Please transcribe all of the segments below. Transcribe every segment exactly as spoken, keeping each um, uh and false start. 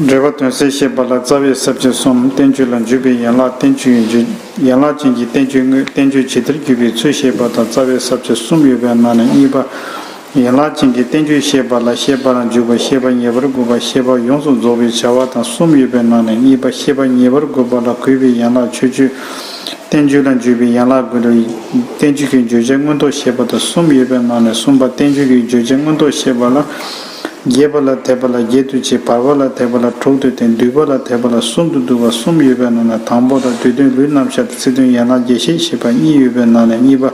འབྲེལ་པ་དོན་གསལ་བཤད་པ་ལ་རྩ་བའི་ས་བཅད་གསུམ། བསྟན་བཅོས་ལ་འཇུག་པའི་ཡན་ལག་བསྟན་བཅོས་ཀྱི་བརྗོད། ཡན་ལག་ཅན་གྱི་བསྟན་བཅོས་དངོས། བསྟན་བཅོས་ཇི་ལྟར་བརྒྱུད་པའི་ཚུལ་བཤད་པ་དང་རྩ་བའི་ས་བཅད་གསུམ་ཡོད་པའི་ནང་ནས་གཉིས་པ། ཡན་ལག་ཅན་གྱི་བསྟན་བཅོས་བཤད་པ་ལ་བཤད་པ་རང་འཇུག་པ། བཤད་པ་ངེས་པར་དགོས་པ། བཤད་པ་ཡོངས་སུ་རྫོགས་པའི་བྱ་བ་དང་གསུམ་ཡོད་པའི་ནང་ནས་གཉིས་པ། བཤད་པ་ངེས་པར་དགོས་པ་ལ་གུས་པའི་ཡན་ལག་མཆོད་བརྗོད། བསྟན་བཅོས་ལ་འཇུག་པའི་ཡན་ལག་དགུ་ལ། བསྟན་བཅོས་ཀྱི་བརྗོད་བྱ་མངོན་རྟོགས་བཤད་པ་དང་གསུམ་ཡོད་པའི་ནང་ནས་གསུམ་པ། བསྟན་བཅོས་ཀྱི་བརྗོད་བྱ་མངོན་རྟོགས་བཤད་པ་ལ། རྒྱས་པ་ལ་དད་པ་ལ་རྒྱས་བསྡུས་བྱེད། བར་པ་ལ་དད་པ་ལ་དྲུག་ཏུ་བསྟན། བསྡུས་པ་ལ་དད་པ་ལ་གསུམ་དུ་བསྡུ་བ་གསུམ་ཡོད་པའི་ནང་ནས་དང་པོ་དང་། བསྡུས་དོན་ལུས་རྣམ་གཞག་དང་ཚིག་དོན་ཡན་ལག་རྒྱས་བཤད་བཤད་པ་གཉིས་ཡོད་པའི་ནང་ནས་གཉིས་པ།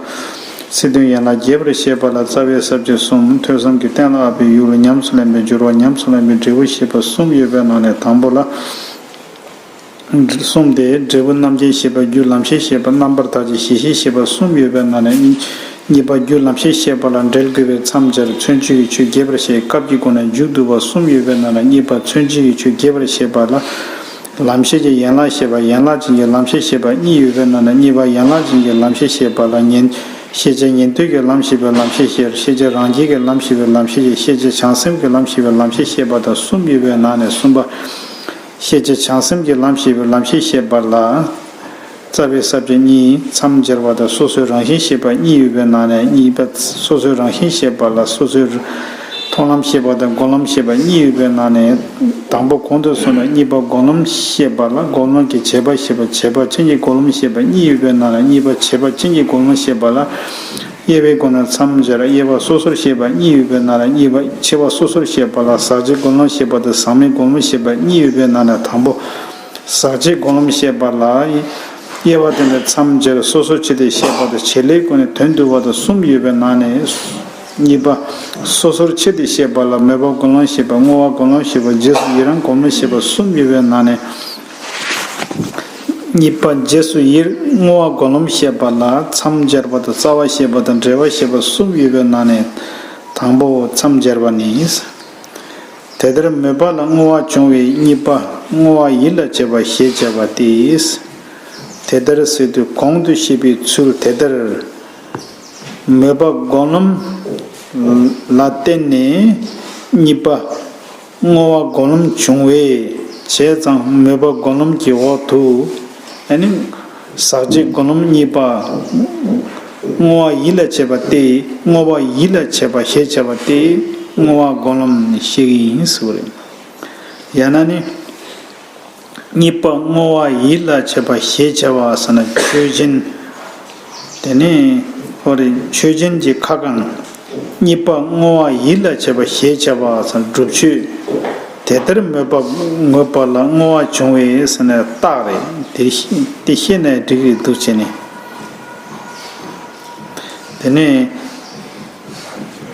ཚིག་དོན་ཡན་ལག་རྒྱས་པར་བཤད་པ་ལ་རྩ་བའི་ས་བཅད་གསུམ། ཐོས་བསམ་གྱིས་གཏན་ལ་དབབ་པའི་ཡུལ་ལ་ཉམས་སུ་ལེན་པའི་སྦྱོར་བ། ཉམས་སུ་ལེན་པའི་འབྲས་བུ་བཤད་པ་གསུམ་ཡོད་པའི་ནང་ནས་དང་པོ་ལ། གསུམ་སྟེ། འབྲས་བུ་རྣམ་མཁྱེན་བཤད་པ། རྒྱུ་ལམ་ཤེས་བཤད་པ། རྣམ་པར་ཐར་གྱི་གཞི་ཤེས་བཤད་པ་གསུམ་ཡོད་པའི་ནང་ནས་གཉིས་པ། རྒྱུ་ལམ་ཤེས་བཤད་པ་ལ་འགྲེལ་དགོས་པས་མཚམས་སྦྱར། མཚོན་བྱེད་ཀྱི་ཆོས་རྒྱས་པར་བཤད། སྐབས་ཀྱི་སྒོ་ནས་མཇུག་བསྡུ་བ་གསུམ་ཡོད་པའི་ནང་ནས་གཉིས་པ། མཚོན་བྱེད་ཀྱི་ཆོས་རྒྱས་པར་བཤད་པ་ལ། ལམ་ཤེས་ཀྱི་ཡན་ལག་བཤད་པ། ཡན་ལག་ཅན་གྱི་ལམ་ཤེས་བཤད་པ་གཉིས་ཡོད་པའི་ནང་ནས་གཉིས་པ། ཡན་ལག་ཅན་གྱི་ལམ་ཤེས་བཤད་པ་ལ་ཉན། ཤེས་བྱ་ཉན་ཐོས་ཀྱི་ལམ་ཤེས་པའི་ལམ་ཤེས་བཤད། ཤེས་བྱ་རང་རྒྱལ་གྱི་ལམ་ཤེས་པའི་ལམ་ཤེས་བཤད། ཤེས་བྱ་བྱང་སེམས་ཀྱི་ལམ་ཤེས་པའི་ལམ་ཤེས་བཤད་པ་དང་གསུམ་ཡོད་པའི་ནང་ནས་གསུམ་པ། ཤེས་བྱ་བྱང་སེམས་ཀྱི་ལམ་ཤེས་པའི་ལམ་ཤེས་བཤད་པ་ལ། རྩ་བའི་ས་བཅད་གཉིས། མཚམས་སྦྱར་བ་དང་སོ་སོའི་རང་བཞིན་བཤད་པ་གཉིས་ཡོད་པའི་ནང་ནས་གཉིས་པ། སོ་སོའི་རང་བཞིན་བཤད་པ་ལ་སོ་སོའི་མཐོང་ལམ་བཤད་པ་དང་སྒོམ་ལམ་བཤད་པ་གཉིས་ཡོད་པའི་ནང་ནས། དང་པོ་གོང་དུ་སོང་ནས་གཉིས་པ་སྒོམ་ལམ་བཤད་པ་ལ་སྒོམ་ལམ་གྱི་བྱེད་པ་བཤད་པ། བྱེད་པ་ཅན་གྱི་སྒོམ་ལམ་བཤད་པ་གཉིས་ཡོད་པའི་ནང་ནས་གཉིས་པ། བྱེད་པ་ཅན་གྱི་སྒོམ་ལམ་བཤད་པ་ལ། དབྱེ་བའི་སྒོ་ནས་མཚམས་སྦྱར། དབྱེ་བ་སོ་སོར་བཤད་པ་གཉིས་ཡོད་པའི་ནང་ནས་གཉིས་པ། ཕྱེ་བ་སོ་སོར་བཤད་པ་ལ་ཟག་བཅས་སྒོམ་ལམ་བཤད་པ་དང་ཟག་མེད་སྒོམ་ལམ་བཤད་པ་གཉིས་ཡོད་པའི་ནང་ནས་དང་པོ། ཟག་བཅས་སྒོམ་ལམ་བཤད་པ་ལ། དབྱེ་བ་དེ་ནི་མཚམས་སྦྱར། སོ་སོར་ཕྱེ་སྟེ་བཤད་པ་དང་བྱེད་ལས་ཀུན་ནས་དོན་བསྡུ་བ་དང་གསུམ་ཡོད་པའི་ནང་ནས། གཉིས་པ། སོ་སོར་ཕྱེ་སྟེ་བཤད་པ་ལ་མོས་པ་སྒོམ་ལམ་བཤད་པ། བསྔོ་བ་སྒོམ་ལམ་བཤད་པ། རྗེས་སུ་ཡི་རང་སྒོམ་ལམ་བཤད་པ་གསུམ་ཡོད་པའི་ནང་ནས། གཉིས་པ། རྗེས་སུ་ཡི་རང་བསྔོ་བ་སྒོམ་ལམ་བཤད་པ་ལ་མཚམས་སྦྱར་བ་དང་རྩ་བ་བཤད་པ་དང་འབྲེལ་བ་བཤད་པ་གསུམ་ཡོད་པའི་ནང་ནས་དང་པོ་མཚམས་སྦྱར་བ་ནི། དེ་ལྟར་མོས་པ་ལ་བསྔོ་བ་འབྱུང་བས་གཉིས་པ། བསྔོ་བ་ཡིད་ལ་བྱེད་པ་ཞེས་བྱ་བ་སྟེ། དེ་ལྟར་ཟེར་དུས་གོང་དུ་བཤད་པའི་ཚུལ་དེ་ལྟར། མོས་པ་སྒོམ་ལམ་ལ་བརྟེན་ནས་གཉིས་པ། བསྔོ་བ་སྒོམ་ལམ་འབྱུང་བས། བྱས་ཙང་མོས་པ་སྒོམ་ལམ་གྱི་འོག་ཏུ། ཨ་ནི། ཟག་བཅས་སྒོམ་ལམ་གཉིས་པ། བསྔོ་བ་ཡིད་ལ་བྱེད་པ་སྟེ། བསྔོ་བ་ཡིད་ལ་བྱེད་པ་ཞེས་བྱ་བ་སྟེ། བསྔོ་བ་སྒོམ་ལམ་ཞེས་ཡིན་ཟེར་བ་རེད། ཡང་ན་ནི། གཉིས་པ་བསྔོ་བ་ཡིད་ལ་བྱེད་པ་ཞེས་བྱ་བ་ཟེར་ན་ཆོས་ཅན། དེ་ནས་ཧོ་རེ་ཆོས་ཅན་གྱི་ཁ་བསྐང་། གཉིས་པ་བསྔོ་བ་ཡིད་ལ་བྱེད་པ་ཞེས་བྱ་བ་ཟེར་ན་སྒྲུབ་མཆོད། དེ་ལྟར་མོས་པ་མོས་པ་ལ་བསྔོ་བ་འབྱུང་བས་ཟེར་ན་རྟགས་རེད། དེ་དེ་ཤེས་ནས་འགྲིག་རེད་འདུག་བྱས་ནས། དེ་ནས་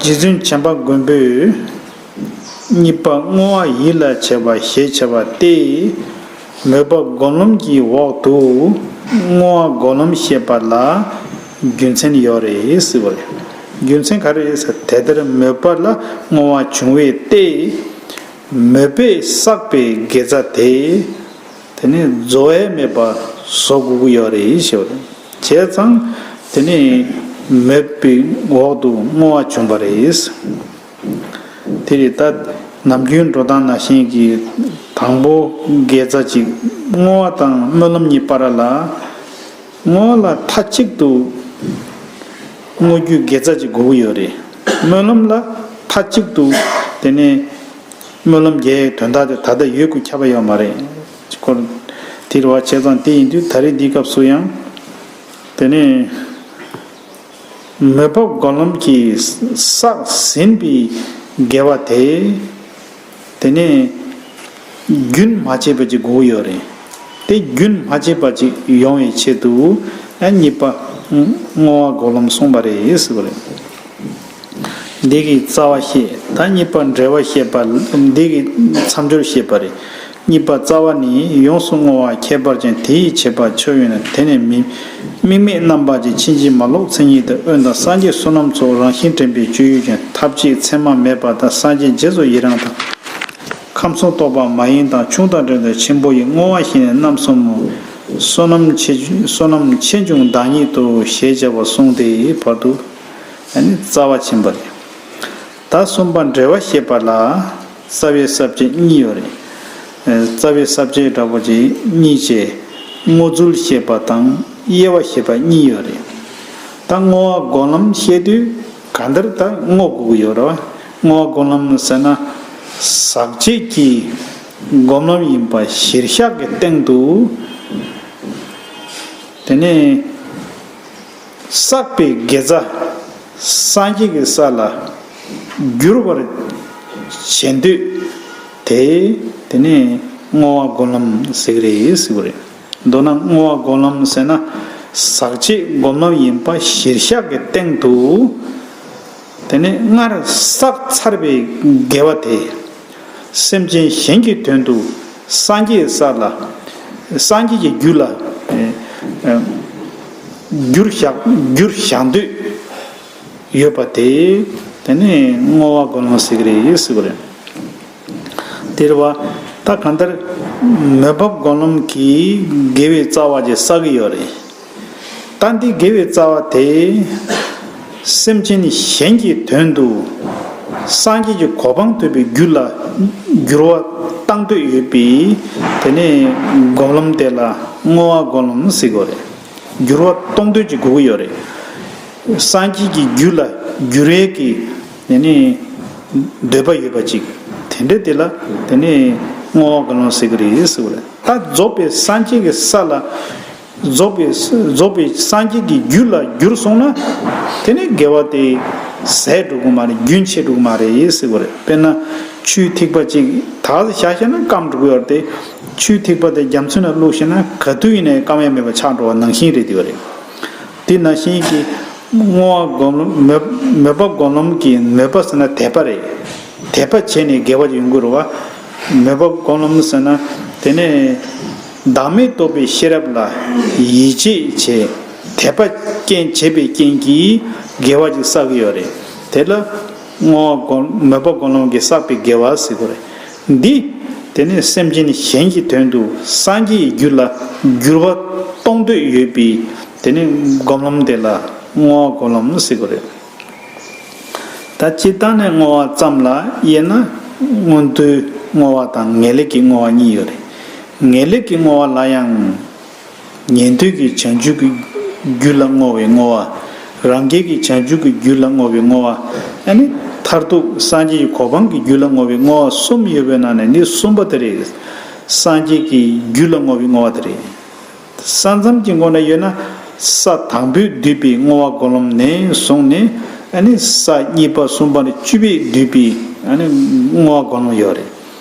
རྗེ་བཙུན་བྱམས་པ་མགོན་པོས། གཉིས་པ་བསྔོ་བ་ཡིད་ལ་བྱེད་པ་ཞེས་བྱ་བ་སྟེ། མོས་པ་སྒོམ་ལམ་གྱི་འོག་ཏུ་བསྔོ་བ་སྒོམ་ལམ་བཤད་པ་ལ་རྒྱུ་མཚན་ཡོད་རེད་ཟེར་བ་རེད། རྒྱུ་མཚན་ག་རེ་རེད་ཟེར། དེ་ལྟར་མོས་པ་ལ་བསྔོ་བ་འབྱུང་བས་ཏེ། མོས་པས་བསགས་པའི་དགེ་རྩ་དེ། དེ་ནི་རྫོགས་ཡས་མེད་པ་བཟོ་དགོས་ཀྱི་ཡོད་རེད་ཞེས་པ་རེད། བྱས་ཙང་དེ་ནི་མོས་པའི་འོག་ཏུ་བསྔོ་བ་བྱུང་བ་རེད། དེ་རེད། ད་ནམ་རྒྱུན་འགྲོ་སྟངས་ནང་བཞིན་གྱི་དང་པོ་དགེ་རྩ་གཅིག་བསྔོ་བ་དང་སྨོན་ལམ་གཉིས་བར་ལ། བསྔོ་བ་ལ་མཐའ་གཅིག་ཏུ་བསྔོ་རྒྱུའི་དགེ་རྩ་གཅིག་དགོས་ཀྱི་ཡོད་རེད། སྨོན་ལམ་ལ་མཐའ་གཅིག་ཏུ་དེ་ནས་སྨོན་ལམ་རྒྱག་ཡའི་དོན་དག་དེ་ད་ལྟ་ཡོད་དགུ་ཁྱབ་པ་ཡོད་མ་རེད། སྐོར་དེ་རེད་བ། བྱས་ཙང་དེ་ཡིན་དུས་ད་རེས་འདིའི་སྐབས་སུ་ཡང་དེ་ནས། མོས་པ་སྒོམ་ལམ་གྱི་བསགས་ཟིན་པའི་དགེ་བ་དེ། དེ་ནས་རྒྱུན་མ་ཆད་པ་ཅིག་དགོས་ཡོད་རེད། དེ་རྒྱུན་མ་ཆད་པ་ཅིག་ཡོང་བའི་ཆེད་དུ་ཨ་གཉིས་པ་བསྔོ་བ་སྒོམ་ལམ་གསུངས་པ་རེད་ཟེར་བ་རེད། འདི་གི་རྩ་བ་བཤད། ད་གཉིས་པ་འབྲེལ་བ་བཤད་པ། འདི་གི་མཚམས་སྦྱོར་བཤད་པ་རེད། གཉིས་པ་རྩ་བ་ནི། ཡོངས་སུ་བསྔོ་བ་ཁྱད་པར་ཅན་དེ་ཡི་བྱེད་པ་མཆོག་ཡིན་ན། དེ་ནི་མི་དམིགས་མེད་རྣམ་པ་ཅན། ཕྱིན་ཅི་མ་ལོག་མཚན་ཉིད་དང་། དབོན་དང་སངས་རྒྱས་བསོད་ནམས་ཚོགས། རང་བཞིན་དྲན་པའི་སྤྱོད་ཡུལ་ཅན། ཐབས་གཅིག་མཚན་མ་མེད་པ་དང་། སངས་རྒྱས་རྗེས་སུ་ཡི་རང་དང་། ཁམས་གསུམ་རྟོག་པ་མ་ཡིན་དང་། ཆུང་དང་འབྲིང་དང་ཆེན་པོ་ཡི། བསྔོ་བ་ཞིག་ནི་རྣམ་གསུམ་མོ། བསོད་ནམས་ཆེ་བསོད་ནམས་ཆེ་ཆུང་བདག་ཉིད་དུ། ཞེས་བྱ་བ་གསུངས་ཏེ་བར་དུ་ཨ་ནི་རྩ་བ་ཕྱིན་པ་རེད། ད་གསུམ་པ་འབྲེལ་བ་བཤད་པ་ལ་རྩ་བའི་ས་བཅད་གཉིས་ཡོད་རེད། རྩ་བའི་ས་བཅད་འདྲ་པོ་ཅིག་གཉིས་བྱས། བསྔོ་ཚུལ་བཤད་པ་དང་དབྱེ་བ་བཤད་པ་གཉིས་ཡོད་རེད། ད་བསྔོ་བ་སྒོམ་ལམ་བཤད་དུས་གང་ལྟར་ད་བསྔོ་དགོས་ཀྱི་ཡོད་རེད་བ། བསྔོ་བ་སྒོམ་ལམ་ཟེར་ན་ཟག་བཅས་ཀྱི་སྒོམ་ལམ་ཡིན་པ་གཞིར་བཞག་གི་སྟེང་དུ། དེ་ནས་བསགས་པའི་དགེ་རྩ་སངས་རྒྱས་ཀྱི་ས་ལ་བསྒྱུར་བར་བྱེད་འདོད་དེ། དེ་ནས་བསྔོ་བ་སྒོམ་ལམ་ཟེར་གྱི་རེད་ཟེར་གྱི་རེད། མདོར་ན་བསྔོ་བ་སྒོམ་ལམ་ཟེར་ན་ཟག་བཅས་སྒོམ་ལམ་ཡིན་པ་གཞིར་བཞག་གི་སྟེང་དུ། དེ་ནས་སྔར་བསགས་ཚར་བའི་དགེ་བ་དེ། སེམས་ཅན་གཞན་གྱི་དོན་དུ་སངས་རྒྱས་ས་ལ། སངས་རྒྱས་ཀྱི་རྒྱུ་ལ། ཨེ་ཨེ་བསྒྱུར་བཞག་བསྒྱུར་བཞག་འདོད་ཡོད་པ་དེ། དེ་ནི་བསྔོ་བ་སྒོམ་ལམ་ཟེར་གྱི་རེད་ཟེར་གྱི་རེད། དེ་རེད་བ། ད་གང་ལྟར་མོས་པ་སྒོམ་ལམ་གྱི་དགེ་བའི་རྩ་བ་ཅིག་བསགས་ཀྱི་ཡོད་རེད། ད་འདི་དགེ་བའི་རྩ་བ་དེ། སེམས་ཅན་གཞན་གྱི་དོན་དུ། སངས་རྒྱས་ཀྱི་གོ་འཕང་ཐོབ་པའི་རྒྱུ་ལ་འགྱུར་བ་གཏང་འདོད་ཡོད་པའི། དེ་ནས་སྒོམ་ལམ་དེ་ལ་བསྔོ་བ་སྒོམ་ལམ་ཟེར་གྱི་རེད། འགྱུར་བ་གཏོང་འདོད་ཅིག་དགོས་ཀྱི་ཡོད་རེད། སངས་རྒྱས་ཀྱི་རྒྱུ་ལ་འགྱུར་ཡས་ཀྱི། དེ་ནས་འདོད་པ་ཡོད་པ་ཅིག་དེ་འདྲ་དེ་ལ། དེ་ནས་བསྔོ་བ་སྒོམ་ལམ་ཟེར་གྱི་རེད་ཟེར་གྱི་རེད། ད་རྫོགས་པའི་སངས་རྒྱས་ཀྱི་ས་ལ། རྫོགས་པའི་རྫོགས་པའི་སངས་རྒྱས་ཀྱི་རྒྱུ་ལ་གྱུར་སོང་ན། དེ་ནི་དགེ་བ་དེ་ཟད་འགྲོ་གི་མ་རེད། རྒྱུན་ཆད་འགྲོ་གི་མ་རེད་ཟེར་གྱི་རེད། དཔེར་ན་ཆུའི་ཐིགས་པ་གཅིག་ད་ག་ས་བཞག་བཞག་ན་སྐམ་འགྲོ་གི་ཡོད་རེད་དེ། ཆུའི་ཐིགས་པ་དེ་རྒྱ་མཚོ་ནང་བླུགས་ཤེ་ན་ག་དུས་ཡིན་ནའི་སྐམ་ཡ་མེད་པ་ཆགས་འགྲོ་བ་ནང་བཞིན་རེད་དེ་བ་རེད། དེ་ནང་བཞིན་གྱི་བསྔོ་བ་སྒོམ་ལམ་མོས་མོས་པ་སྒོམ་ལམ་གྱི་མོས་པ་ཟེར་ན་དད་པ་རེད། དད་པ་བྱས་ནས་དགེ་བ་ཡོང་གི་རེད་བ། མོས་པ་སྒོམ་ལམ་ཟེར་ན། དེ་ནས་བདག་མེད་རྟོགས་པའི་ཤེས་རབ་ལ་ཡིད་ཆེས་བྱས། དད་པ་རྐྱེན་བྱས་པའི་རྐྱེན་གྱིས་དགེ་བ་ཅིག་བསགས་ཀྱི་ཡོད་རེད། དེ་ལ་བསྔོ་བ་སྒོམ་མོས་པ་སྒོམ་ལམ་གྱིས་བསགས་པའི་དགེ་བ་ཟེར་གྱི་རེད། འདི། དེ་ནས་སེམས་ཅན་གཞན་གྱི་དོན་དུ་སངས་རྒྱས་ཀྱི་རྒྱུ་ལ་འགྱུར་བ་གཏོང་འདོད་ཡོད་པའི། དེ་ནས་སྒོམ་ལམ་དེ་ལ་བསྔོ་བ་སྒོམ་ལམ་ཟེར་གྱི་རེད། ད་སྤྱིར་བཏང་ནས་བསྔོ་བ་ཙམ་ལ་དབྱེ་ན། མངོན་མཐོའི་བསྔོ་བ་དང་ངེས་ལེགས་ཀྱི་བསྔོ་བ་གཉིས་ཡོད་རེད། ངེས་ལེགས་ཀྱི་བསྔོ་བ་ལ་ཡང་། ཉན་ཐོས་ཀྱི་བྱང་ཆུབ་ཀྱི་རྒྱུ་ལ་བསྔོ་བའི་བསྔོ་བ། རང་རྒྱལ་གྱི་བྱང་ཆུབ་ཀྱི་རྒྱུ་ལ་བསྔོ་བའི་བསྔོ་བ། ཨ་ནི་མཐར་ཐུག་སངས་རྒྱས་ཀྱི་གོ་འཕང་གི་རྒྱུ་ལ་བསྔོ་བའི་བསྔོ་བ་གསུམ་ཡོད་པའི་ནང་ནས་འདི་གསུམ་པ་དེ་རེད། སངས་རྒྱས་ཀྱི་རྒྱུ་ལ་བསྔོ་བའི་བསྔོ་བ་དེ་རེད། ས་མཚམས་ཀྱི་སྒོ་ནས་ཡོད་ན། ས་དང་པོས་བསྡུས་པའི་བསྔོ་བ་སྒོམ་ལམ་ནས་བཟུང་ནས། ཨ་ནི་ས་གཉིས་པ་གསུམ་པ་ནས་བཅུ་པས་བསྡུས་པའི་ཨ་ནི་བསྔོ་བ་སྒོམ་ལམ་ཡོད་རེད།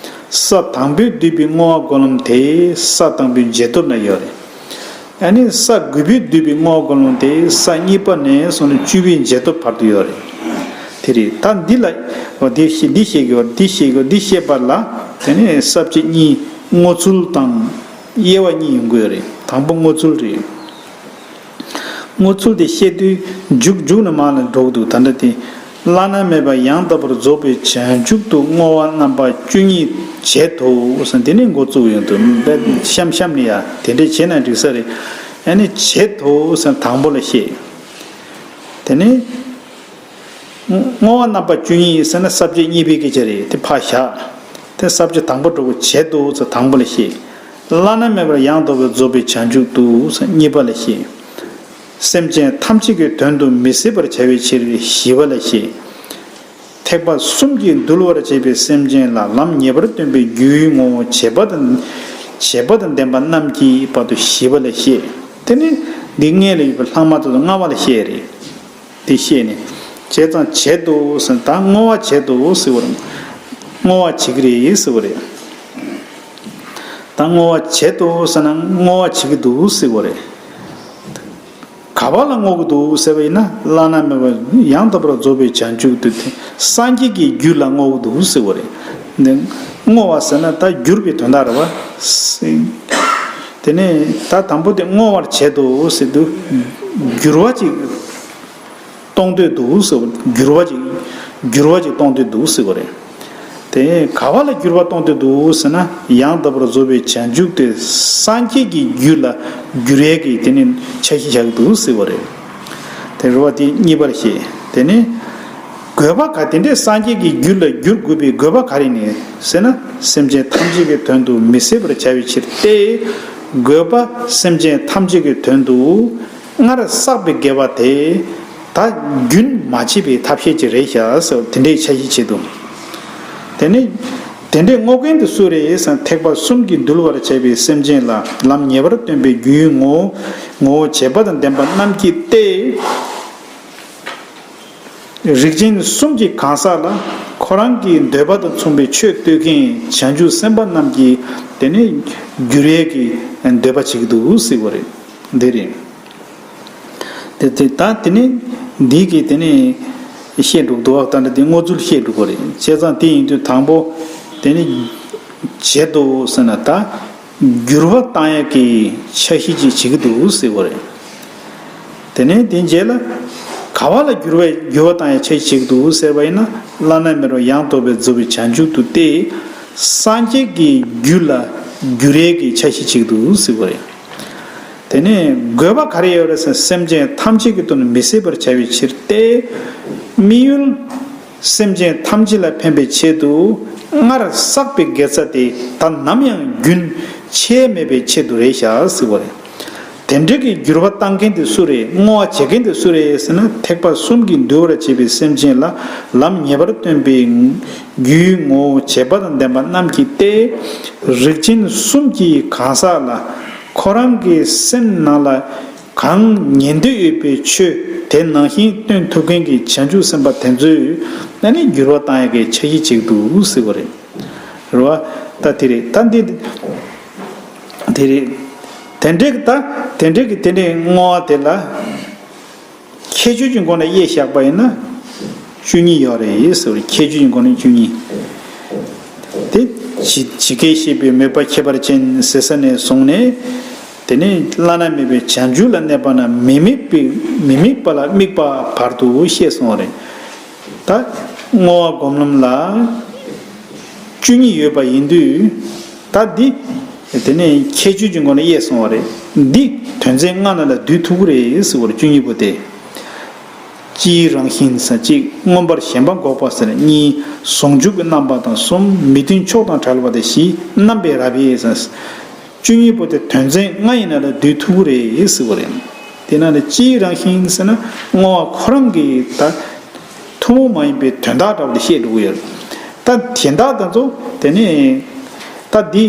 ས་དང་པོས་བསྡུས་པའི་བསྔོ་བ་སྒོམ་ལམ་དེ་ས་དང་པོའི་རྗེས་ཐོབ་ན་ཡོད་རེད། ཨ་ནི་ས་དགུ་པས་བསྡུས་པའི་བསྔོ་བ་སྒོམ་ལམ་དེ་ས་གཉིས་པ་ནས་བཟུང་ནས་བཅུ་པའི་རྗེས་ཐོབ་བར་དུ་ཡོད་རེད། དེ་རེད། ད་འདི་ལ་འདི་བཤད་འདི་བཤད་དགོས་འདི་བཤད་དགོས་འདི་བཤད་པ་ལ། དེ་ནས་ས་བཅད་གཉིས་བསྔོ་ཚུལ་དང་དབྱེ་བ་གཉིས་ཡོང་གི་ཡོད་རེད། དང་པོ་བསྔོ་ཚུལ་རེད། བསྔོ་ཚུལ་དེ་བཤད་དུས་མཇུག་མཇུག་ནས་མར་ལ་འགྲོ་གི་འདུག་ད་ལྟ་དེ། བླ་ན་མེད་པ་ཡང་དག་པར་རྫོགས་པའི་བྱང་ཆུབ་ཏུ་བསྔོ་བ་རྣམ་པ་བཅུ་གཉིས་བྱེད་དོ་ཟེར། དེ་ནས་འགོ་བཙུགས་ཡོང་དུས་བཤམ་བཤམ་ནས་ཡ་དེ་འདྲས་བྱས་ན་འགྲིག་ས་རེད། ཨ་ནི་བྱེད་དོ་ཟེར་དང་པོ་ལ་བཤད། དེ་ནས་བསྔོ་བ་རྣམ་པ་བཅུ་གཉིས་ཟེར་ན་ས་བཅད་གཉིས་པའི་སྐད་ཆ་རེད། དེ་ཕར་བཞག་དེ་ས་བཅད་དང་པོ་འགྲོ་གི། བྱེད་དོ་ཟེར་དང་པོ་ལ་བཤད། བླ་ན་མེད་པར་ཡང་དག་པར་རྫོགས་པའི་བྱང་ཆུབ་ཏུ་ཟེར་གཉིས་པ་ལ་བཤད། སེམས་ཅན་ཐམས་ཅད་ཀྱི་དོན་དུ་མི་སྲིད་པར་བྱ་བའི་ཕྱིར་བཞི་པ་ལ་བཤད། ཐེག་པ་གསུམ་གྱིས་འདུལ་བར་བྱེད་པའི་སེམས་ཅན་ལ་ལམ་ངེས་པར་སྟོན་པའི་རྒྱུའི་ངོ་བོ་བྱེད་པ་དང་། བྱེད་པ་དང་ལྡན་པ་རྣམས་ཀྱི་བར་དུ་བཞི་པ་ལ་བཤད། དེ་ནི་འདི་སྔོན་ལ་ཡོད་པའི་ལྷག་མ་དེ་ཚོ་ལྔ་པ་ལ་བཤད་རེད། དེ་བཤད་ནས་བྱས་ཙང་བྱེད་དོ་ཟེར། ད་བསྔོ་བ་བྱེད་དོ་ཟེར་བ་རེད། བསྔོ་བ་བྱེད་ཀྱི་རེད་ཟེར་བ་རེད། ད་བསྔོ་བ་བྱེད་དོ་ཟེར་ན་བསྔོ་བ་བྱེད་ཀྱི་འདུག་ཟེར་བ་རེད། ག་པ་ལ་བསྔོ་གི་འདུག་ཟེར་བ་ཡིན་ན། བླ་ན་མེད་པ་ཡང་དག་པར་རྫོགས་པའི་བྱང་ཆུབ་ཏུ་སངས་རྒྱས་ཀྱི་རྒྱུད་ལ་བསྔོ་གི་འདུག་ཟེར་བ་རེད། འདི་བསྔོ་བ་ཟེར་ན་ད་བསྒྱུར་བའི་དོན་དག་རེད་བ། དེ་ནས་ད་དང་པོ་དེ་བསྔོ་བར་བྱེད་དོ་ཟེར་དུས་འགྱུར་བ་ཅིག་གཏོང་འདོད་འདུག་ཟེར། འགྱུར་བ་ཅིག་འགྱུར་བ་ཅིག་གཏོང་འདོད་འདུག་ཟེར་བ་རེད། དེ་ག་བ་ལ་འགྱུར་བ་གཏོང་འདོད་འདུག་ཟེར་ན། ཡང་དག་པར་རྫོགས་པའི་བྱང་ཆུབ་དེ་སངས་རྒྱས་ཀྱི་རྒྱུད་ལ་འགྱུར་ཡས་ཀྱི་དེ་ནི་འཆར་གཞི་བཞག་གི་འདུག་ཟེར་བ་རེད། དེ་རེད་བ། དེ་གཉིས་པར་བཤད། དེ་ནི་ དགོས་པ་ག་དེ་འདྲའི་སངས་རྒྱས་ཀྱི་རྒྱུད་ལ་འགྱུར་དགོས་པའི་དགོས་པ་ག་རེ་ནི་ཟེར་ན། སེམས་ཅན་ཐམས་ཅད་ཀྱི་དོན་དུ་མི་ཟད་པར་བྱ་བའི་ཕྱིར་ཏེ། དགོས་པ་སེམས་ཅན་ཐམས་ཅད་ཀྱི་དོན་དུ་སྔར་བསགས་པའི་དགེ་བ་དེ་ད་རྒྱུན་མ་ཆད་པའི་ཐབས་ཤེས་ཀྱི་རེད་ཤག་ཟེར་དེ་འདྲའི་འཆར་གཞི་བྱེད་དོ། དེ་ནི་དེ་འདྲའི་བསྔོ་མཁན་དེ་སུ་རེད་ཟེར་ན། ཐེག་པ་གསུམ་གྱིས་འདུལ་བར་བྱ་བའི་སེམས་ཅན་ལ་ལམ་ངེས་པར་སྟོན་པའི་རྒྱུའི་ངོ་བོ་ངོ་བོ་བྱེད་པ་དང་ལྡན་པ་རྣམས་ཀྱིས་ཏེ། རིགས་ཅན་གསུམ་གྱི་གང་ཟག་ལ་ཁོ་རང་གི་འདོད་པ་དང་མཚུངས་པའི་ཆོས་སྟོན་མཁན་བྱང་ཆུབ་སེམས་དཔའ་རྣམས་ཀྱིས་དེ་ནི་འགྱུར་ཡས་ཀྱི་འདོད་པ་བྱེད་ཀྱི་འདུག་ཟེར་བ་རེད། འདི་རེད། དེ་དེ་ད་དེ་ནི་འདི་གི་དེ་ནི་བཤད་འགྲོ་འདུག་བ། ད་འདྲ་དེ་བསྔོ་ཚུལ་བཤད་འགྲོ་གི་རེད། བྱས་ཙང་དེ་ཡིན་དུས་དང་པོ་དེ་ནི་བྱེད་དོ་ཟེར་ན་ད། འགྱུར་བ་བཏང་ཡག་གི་འཆར་གཞི་ཅིག་བྱེད་ཀྱི་འདུག་ཟེར་བ་རེད། དེ་ནས་དེ་རྗེས་ལ་ག་བ་ལ་འགྱུར་བའི་འགྱུར་བ་བཏང་ཡག་འཆར་གཞི་བྱེད་ཀྱི་འདུག་ཟེར་བ་ཡིན་ན། བླ་ན་མེད་པ་ཡང་དག་པར་རྫོགས་པའི་བྱང་ཆུབ་ཏུ་སྟེ། སངས་རྒྱས་ཀྱི་རྒྱུད་ལ་འགྱུར་ཡས་ཀྱི་འཆར་གཞི་བྱེད་ཀྱི་འདུག་ཟེར་བ་རེད། དེ་ནས་དགོས་པ་ག་རེ་ཡོད་རེད་ཟེར་ན། སེམས་ཅན་ཐམས་ཅད་ཀྱི་དོན་མི་ཟད་པར་བྱ་བའི་ཕྱིར་ཏེ། དམིགས་ཡུལ། སེམས་ཅན་ཐམས་ཅད་ལ་ཕན་པའི་ཆེད་དུ་སྔར་བསགས་པའི་དགེ་རྩ་དེ་ད་ནམ་ཡང་རྒྱུན་ཆད་མེད་པའི་ཆེད་དུ་རེད་ཤག་ཟེར་བ་རེད། དེ་འདྲ་གི་འགྱུར་བ་བཏང་མཁན་དེ་སུ་རེད། བསྔོ་བ་བྱེད་མཁན་དེ་སུ་རེད་ཟེར་ན། ཐེག་པ་གསུམ་གྱིས་འདུལ་བར་བྱེད་པའི་སེམས་ཅན་ལ་ལམ་ངེས་པར་སྟོན་པའི་རྒྱུའི་ངོ་བོ་བྱེད་པ་དང་ལྡན་པ་རྣམས་ཀྱིས་ཏེ། རིགས་ཅན་གསུམ་གྱི་གང་ཟག་ལ་ཁོ་རང་གི་སེམས་ནང་ལ་གང་ཉན་འདོད་ཡོད་པའི་ཆོས་དེ་ནང་བཞིན་སྟོན་ཐུབ་མཁན་གྱི་བྱང་ཆུབ་སེམས་དཔའ་དེ་ཚོས་ཨ་ནི་འགྱུར་བ་བཏང་ཡག་གི་འཆར་གཞི་བྱེད་ཀྱི་འདུག་ཟེར་བ་རེད། རེད་བ། ད་དེ་རེད། ད་འདི་དེ་རེད། དེ་འདྲའི་ད་དེ་འདྲའི་གི་དེ་འདྲའི་བསྔོ་བ་དེ་ལ་ཁྱད་ཆོས་ཀྱི་སྒོ་ནས་དབྱེ་བཞག་པ་ཡིན་ན་བཅུ་གཉིས་ཡོད་རེད་ཟེར་བ་རེད། ཁྱད་ཆོས་ཀྱི་སྒོ་ནས་བཅུ་གཉིས། དེ་ཇི་ཇི་སྐད་བཤད་པའི་མོས་པ་ཁྱད་པར་ཅན་ཟེར་ས་ནས་བཟུང་ནས། དེ་ནས་བླ་ན་མེད་པའི་བྱང་ཆུབ་ལ་གནས་པ་ན་མི་དམིགས་པའི་མི་དམིགས་པ་ལ་དམིགས་པ་བར་དུ་བཤད་སོང་བ་རེད། ད་བསྔོ་བ་སྒོམ་ལམ་ལ་བཅུ་གཉིས་ཡོད་པ་ཡིན་དུས། ད་འདི་དེ་ནས་ཁྱད་ཆོས་ཀྱི་སྒོ་ནས་དབྱེ་སོང་བ་རེད། འདི་དོན་ཚན་ལྔ་ནང་ལ་བསྡུས་ཐུབ་ཀྱི་རེད་ཟེར་བ་རེད། བཅུ་གཉིས་པོ་དེ། སྤྱིའི་རང་བཞིན་ཟེར་གཅིག་མངོན་པར་ཞེན་པ་འགོག་པ་ཟེར་གཉིས། ཟུང་འཇུག་གི་རྣམ་པ་དང་གསུམ། མི་མཐུན་ཕྱོགས་དང་བྲལ་བ་དང་བཞི། རྣམ་པའི་རབ་དབྱེ་ཟེར། བཅུ་གཉིས་པོ་དེ་དོན་ཚན་ལྔ་ཡི་ནང་ལ་བསྡུས་ཐུབ་ཀྱི་རེད་ཟེར་བ་རེད། དེ་ནང་ནས་སྤྱིའི་རང་བཞིན་ཟེར་ན་བསྔོ་བ་ཁོ་རང་གི་ད་ཐུན་མོང་མ་ཡིན་པའི་དོན་དག་འདྲ་བོ་དེ་བཤད་འགྲོ་གི་ཡོད་རེད། ད་དོན་དག་དེ་ཚོ་དེ་ནས་ད་འདི་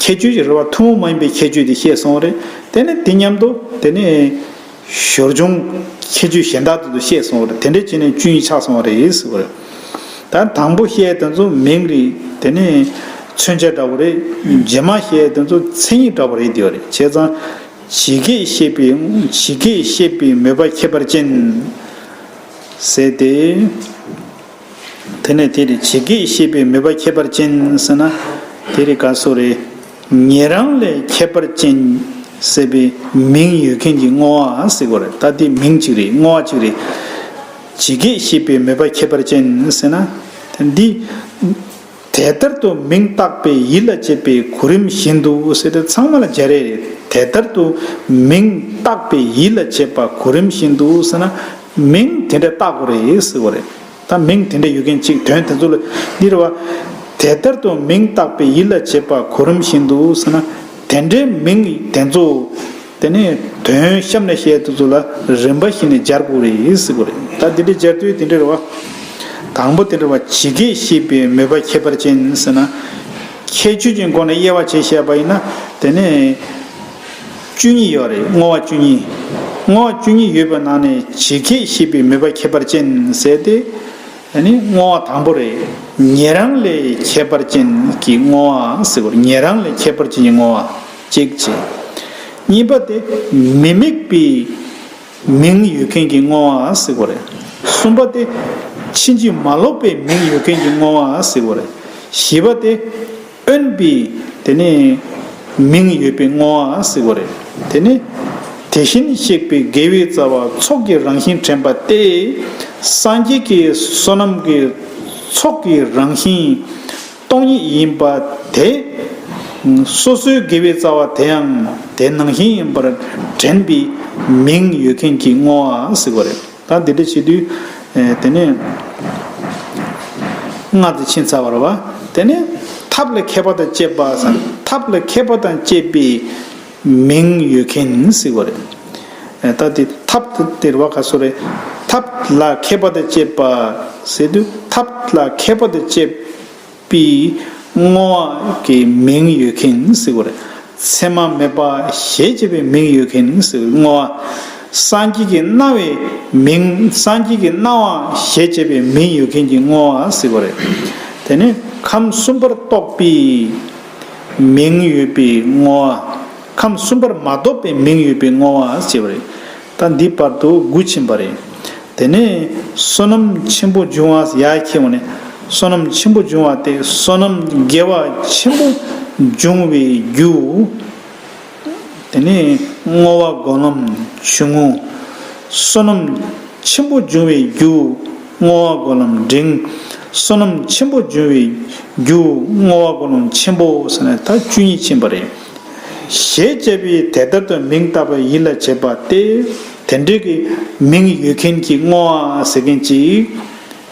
ཁྱད་ཆོས་ཀྱི་རེད་བ། ཐུན་མོང་མ་ཡིན་པའི་ཁྱད་ཆོས་དེ་བཤད་སོང་བ་རེད། དེ་ནས་དེ་མཉམ་དུ་དེ་ནས། སྦྱོར་བྱུང་ཁྱད་ཆོས་གཞན་དག་ཏུ་བཤད་སོང་བ་རེད། དེ་འདྲ་བྱས་ནས་བཅུ་གཉིས་ཆགས་སོང་བ་རེད་ཟེར་བ་རེད། ད་དང་པོ་བཤད་དེ་ཚོ་མིང་རེད། དེ་ནས་མཚོན་བྱ་འདྲ་བོ་རེད། རྗེས་མ་བཤད་དེ་ཚོ་མཚན་ཉིད་འདྲ་བོ་རེད་དེ་བ་རེད། བྱས་ཙང་ཇི་སྐད་བཤད་པའི་ཇི་སྐད་བཤད་པའི་མོས་པ་ཁྱད་པར་ཅན་ཟེར་ཏེ། དེ་ནས་དེ་རེད། ཇི་སྐད་བཤད་པའི་མོས་པ་ཁྱད་པར་ཅན་ཟེར་ན་དེ་རེད། ག་སོ་རེད། ཉེ་རང་ལས་ཁྱད་པར་ཅན་ཟེར་བའི་མིང་ཡོད་མཁན་གྱི་བསྔོ་བ་ཟེར་དགོས་རེད། ད་དེ་མིང་གཅིག་རེད། བསྔོ་བ་གཅིག་རེད། ཇི་སྐད་བཤད་པའི་མོས་པ་ཁྱད་པར་ཅན་ཟེར་ན་འདི། དེ་ལྟར་དུ་མིང་བཏགས་པའི་ཡིད་ལ་བྱེད་པའི་གོ་རིམ་བཞིན་དུ་ཟེར་ཏེ་ཚང་མ་ལ་སྦྱར་ཡས་རེད། དེ་ལྟར་དུ་མིང་བཏགས་པའི་ཡིད་ལ་བྱེད་པ་གོ་རིམ་བཞིན་དུ་ཟེར་ན་མིང་དེ་འདྲ་བཏགས་དགོས་རེད་ཟེར་དགོས་རེད། ད་མིང་དེ་འདྲ་ཡོད་མཁན་གཅིག་དོན་དེ་ཚོ་ལ་འདི་རེད་བ། དེ་ལྟར་དུ་མིང་བཏགས་པའི་ཡིད་ལ་བྱེད་པ་གོ་རིམ་བཞིན་དུ་ཟེར་ན་དེ་འདྲའི་མིང་དེ་ཚོ་དེ་ནས་དོན་གཤམ་ནས་བཤད་དེ་ཚོ་ལ་རིམ་པ་བཞིན་ནས་སྦྱར་དགོས་རེད་ཟེར་དགོས་རེད། ད་འདི་འདྲ་སྦྱར་དུས་དེ་འདྲ་རེད་བ། དང་པོ་དེ་འདྲ་བ་ཇི་སྐད་བཤད་པའི་མོས་པ་ཁྱད་པར་ཅན་ཟེར་ན། ཁྱད་ཆོས་ཀྱི་སྒོ་ནས་དབྱེ་བ་ཕྱེ་བཤད་པ་ཡིན་ན་དེ་ནས། བཅུ་གཉིས་ཡོད་རེད། བསྔོ་བ་བཅུ་གཉིས། བསྔོ་བ་བཅུ་གཉིས་ཡོད་པའི་ནང་ནས་ཇི་སྐད་བཤད་པའི་མོས་པ་ཁྱད་པར་ཅན་ཟེར་ཏེ། ཨ་ནི་བསྔོ་བ་དང་པོ་རེད། ཉེ་རང་ལས་ཁྱད་པར་ཅན་གྱི་བསྔོ་བ་ཟེར་བ་རེད། ཉེ་རང་ལས་ཁྱད་པར་ཅན་གྱི་བསྔོ་བ་གཅིག་བྱས། གཉིས་པ་དེ་མི་དམིགས་པའི་མིང་ཡོད་མཁན་གྱི་བསྔོ་བ་ཟེར་བ་རེད། གསུམ་པ་དེ་ཕྱིན་ཅི་མ་ལོག་པའི་མིང་ཡོད་མཁན་གྱི་བསྔོ་བ་ཟེར་བ་རེད། བཞི་པ་དེ། དབེན་པའི་དེ་ནས་མིང་ཡོད་པའི་བསྔོ་བ་ཟེར་བ་རེད། དེ་ནས་དེ་བཞིན་གཤེགས་པའི་དགེ་བའི་རྩ་བ་ཚོགས་ཀྱི་རང་བཞིན་དྲན་པ་སྟེ། སངས་རྒྱས་ཀྱི་བསོད་ནམས་ཀྱི་ཚོགས་ཀྱི་རང་བཞིན་སྟོང་ཉིད་ཡིན་པ་དེ་སོ་སོའི་དགེ་བའི་རྩ་བ་དེ་ཡང་དེ་ནང་བཞིན་ཡིན་པར་དྲན་པའི་མིང་ཡོད་མཁན་གྱི་བསྔོ་བ་ཟེར་བ་རེད། ད་འདི་འདྲ་བྱེད་དུས་དེ་ནས། ལྔ་དེ་ཕྱིན་ཚར་བ་རེད་བ། དེ་ནས་ཐབས་ལ་མཁས་པ་དང་བཅས་པ་ཟེར། ཐབས་ལ་མཁས་པ་དང་བཅས་པའི་མིང་ཡོད་མཁན་ཟེར་བ་རེད། ད་དེ་ཐབས་དེ་རེད་བ། ག་སོ་རེད། ཐབས་ལ་མཁས་པ་དང་བཅས་པ་ཟེར་དུས། ཐབས་ལ་མཁས་པ་དང་བཅས་པའི་བསྔོ་བ་གི་མིང་ཡོད་མཁན་ཟེར་བ་རེད། མཚན་མ་མེད་པ་ཞེས་བྱ་བའི་མིང་ཡོད་མཁན་ཟེར་བའི་བསྔོ་བ། སངས་རྒྱས་ཀྱི་སྣང་བའི་མིང་། སངས་རྒྱས་ཀྱི་སྣང་བ་ཞེས་བྱ་བའི་མིང་ཡོད་མཁན་གྱི་བསྔོ་བ་ཟེར་བ་རེད། དེ་ནས་ཁམས་གསུམ་པར་གཏོགས་པའི་མིང་ཡོད་པའི་བསྔོ་བ། ཁམས་གསུམ་པར་མ་གཏོགས་པའི་མིང་ཡོད་པའི་བསྔོ་བ་ཟེར་བ་རེད། ད་འདི་བར་དུ་དགུ་ཕྱིན་པ་རེད། དེ་ནས་བསོད་ནམས་ཆེན་པོ་འབྱུང་བ། ཡར་ཁྱེར་འོང་ནས། བསོད་ནམས་ཆེན་པོ་འབྱུང་བ་སྟེ། བསོད་ནམས་དགེ་བ་ཆེན་པོ་འབྱུང་བའི་རྒྱུ། དེ་ནས་བསྔོ་བ་སྒོམ་ལམ་ཆུང་ངུ། བསོད་ནམས་ཆེན་པོ་འབྱུང་བའི་རྒྱུ་བསྔོ་བ་སྒོམ་ལམ་འབྲིང་། བསོད་ནམས་ཆེན་པོ་འབྱུང་བའི་རྒྱུ་བསྔོ་བ་སྒོམ་ལམ་ཆེན་པོ་ཟེར་ནས་ད་བཅུ་གཉིས་ཕྱིན་པ་རེད། ཞེས་བྱ་བའི་དེ་ལྟར་དུ་མིང་བཏགས་པ་ཡིད་ལ་བྱེད་པ་སྟེ། དེ་འདྲའི་གི་མིང་ཡོད་མཁན་གྱི་བསྔོ་བ་ཟེར་མཁན་ཅིག་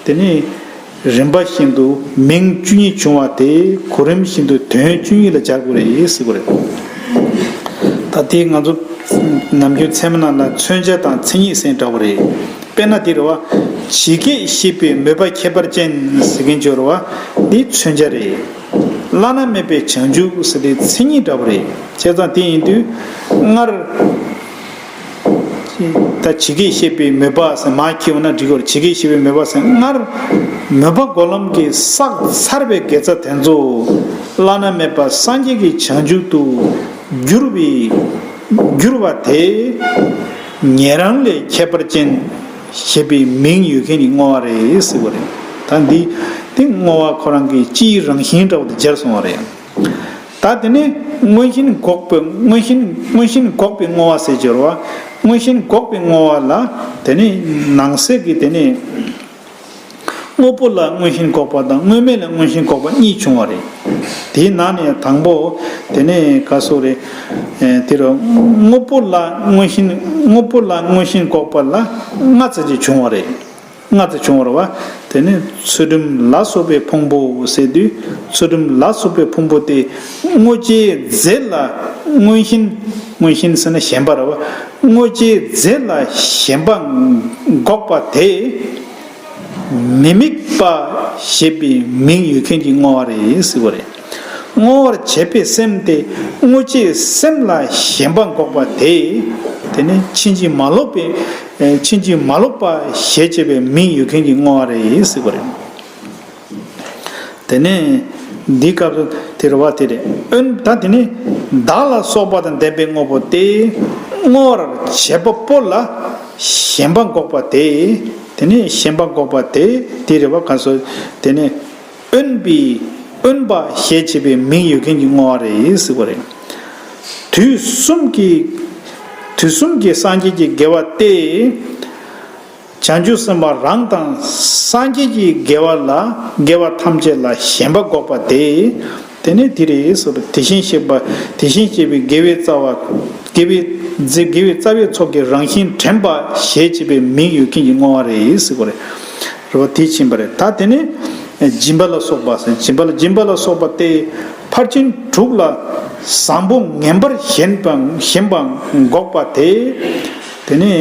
དེ་ནི་རིམ་པ་བཞིན་དུ་མིང་བཅུ་གཉིས་བྱུང་བ་དེ་གོ་རིམ་བཞིན་དུ་དོན་བཅུ་གཉིས་ལ་སྦྱར་དགོས་རེད་ཟེར་བ་རེད། ད་དེ་ང་ཚོ་ནམ་རྒྱུན་ཚད་མ་ནང་ལ་མཚོན་བྱ་དང་མཚན་ཉིད་ཟེར་འདྲ་བོ་རེད། དཔེར་ན་དེ་རེད་བ། ཇི་སྐད་བཤད་པའི་མོས་པ་ཁྱད་པར་ཅན་ཟེར་མཁན་ཅིག་ཡོད་རེད་བ། འདི་མཚོན་བྱ་རེད། བླ་ན་མེད་པའི་བྱང་ཆུབ་ཟེར་དེ་མཚན་ཉིད་འདྲ་བོ་རེད། བྱས་ཙང་དེ་ཡིན་དུས་སྔར། ད་ཇི་སྐད་བཤད་པའི་མོས་པ་ཟེར་མར་ཁྱེར་འོང་ན་འགྲིག་གི་རེད། ཇི་སྐད་བཤད་པའི་མོས་པ་ཟེར། སྔར་མོས་པ་སྒོམ་ལམ་གྱི་བསགས་ཚར་བའི་དགེ་རྩ་དེ་ཚོ་བླ་ན་མེད་པ་སངས་རྒྱས་ཀྱི་བྱང་ཆུབ་ཏུ་འགྱུར་བའི་འགྱུར་བ་དེ་ཉན་རང་ལས་ཁྱད་པར་ཅན་ཞེས་པའི་མིང་ཡོད་མཁན་གྱི་བསྔོ་བ་རེད་ཟེར་བ་རེད། ད་འདི་དེ་བསྔོ་བ་ཁོ་རང་གི་སྤྱིའི་རང་བཞིན་འདྲ་བོ་དེ་སྦྱར་སོང་བ་རེད། ད་དེ་ནས་མངོན་ཤེས་འགོག་པའི་མངོན་ཤེས་མངོན་ཤེས་འགོག་པའི་བསྔོ་བ་ཟེར་གྱི་ཡོད་རེད་བ། མངོན་ཤེས་འགོག་པའི་བསྔོ་བ་ལ་དེ་ནས་ནང་གསེས་ཀྱི་དེ་ནས་དངོས་པོ་ལ་མངོན་ཤེས་འགོག་པ་དང་དངོས་མེད་ལ་མངོན་ཤེས་འགོག་པ་གཉིས་བྱུང་བ་རེད། དེའི་ནང་ནས་དང་པོ་དེ་ནས་ག་སོ་རེད། ཨེ་དེ་རུ་དངོས་པོ་ལ་མངོན་ཤེས་དངོས་པོ་ལ་མངོན་ཤེས་འགོག་པ་ལ་ལྔ་ཙམ་ཅིག་བྱུང་བ་རེད། ལྔ་ཙམ་བྱུང་བ་རེད་བ། དེ་ནི་ཚུལ་ཁྲིམས་ལ་སོགས་པའི་ཕུང་པོ་ཟེར་དུས། ཚུལ་ཁྲིམས་ལ་སོགས་པའི་ཕུང་པོ་དེ་བསྔོ་བྱའི་རྫས་ལ་མངོན་ཤེས། མངོན་ཤེས་ཟེར་ན་ཞེན་པ་རེད་བ། བསྔོ་བྱའི་རྫས་ལ་ཞེན་པ་འགོག་པ་དེ་མི་དམིགས་པ་ཞེས་པའི་མིང་ཡོད་མཁན་གྱི་བསྔོ་བ་རེད་ཟེར་བ་རེད། བསྔོ་བར་བྱེད་པའི་སེམས་དེ་བསྔོ་བྱའི་སེམས་ལ་ཞེན་པ་འགོག་པ་དེ། དེ་ནི་ཕྱིན་ཅི་མ་ལོག་པའི་ཕྱིན་ཅི་མ་ལོག་པ་ཞེས་བྱ་བའི་མིང་ཡོད་མཁན་གྱི་བསྔོ་བ་རེད་ཟེར་བ་རེད། དེ་ནས་འདིའི་སྐབས་སུ་དེ་རེད་བ། དེ་རེད། འོན་ད་དེ་ནི་བདག་ལ་སོགས་པ་དང་ལྡན་པའི་དངོས་པོ་སྟེ། བསྔོ་བར་བྱེད་པ་པོ་ལ་ཞེན་པ་འགོག་པ་དེ། དེ་ནི་ཞེན་པ་འགོག་པ་དེ་དེ་རེད་བ། ག་སོ་དེ་ནི་དབེན་པའི་དབེན་པ་ཞེས་བྱ་བའི་མིང་ཡོད་མཁན་གྱི་བསྔོ་བ་རེད་ཟེར་བ་རེད། དུས་གསུམ་གྱི་དུས་གསུམ་གྱི་སངས་རྒྱས་ཀྱི་དགེ་བ་སྟེ། བྱང་ཆུབ་སེམས་དཔའ་རང་དང་སངས་རྒྱས་ཀྱི་དགེ་བ་ལ་དགེ་བ་ཐམས་ཅད་ལ་ཞེན་པ་འགོག་པ་སྟེ། དེ་ནི་དེ་རེད་ཟེར་བ། དེ་བཞིན་གཤེགས་པ་དེ་བཞིན་གཤེགས་པའི་དགེ་བའི་རྩ་བ་དགེ་བའི་རྩ་དགེ་བའི་རྩ་བའི་ཚོགས་ཀྱི་རང་བཞིན་དྲན་པ་ཞེས་བྱ་བའི་མིང་ཡོད་མཁན་གྱི་བསྔོ་བ་རེད་ཟེར་བ་རེད། རེད་བ། དེ་ཕྱིན་པ་རེད། ད་དེ་ནི་སྦྱིན་པ་ལ་སོགས་པ་ཟེར། སྦྱིན་པ་ལ་སྦྱིན་པ་ལ་སོགས་པ་སྟེ། ཕར་ཕྱིན་དྲུག་ལ་བཟང་པོ་ངན་པར་ཞེན་པ་ཞེན་པ་འགོག་པ་དེ། དེ་ནི་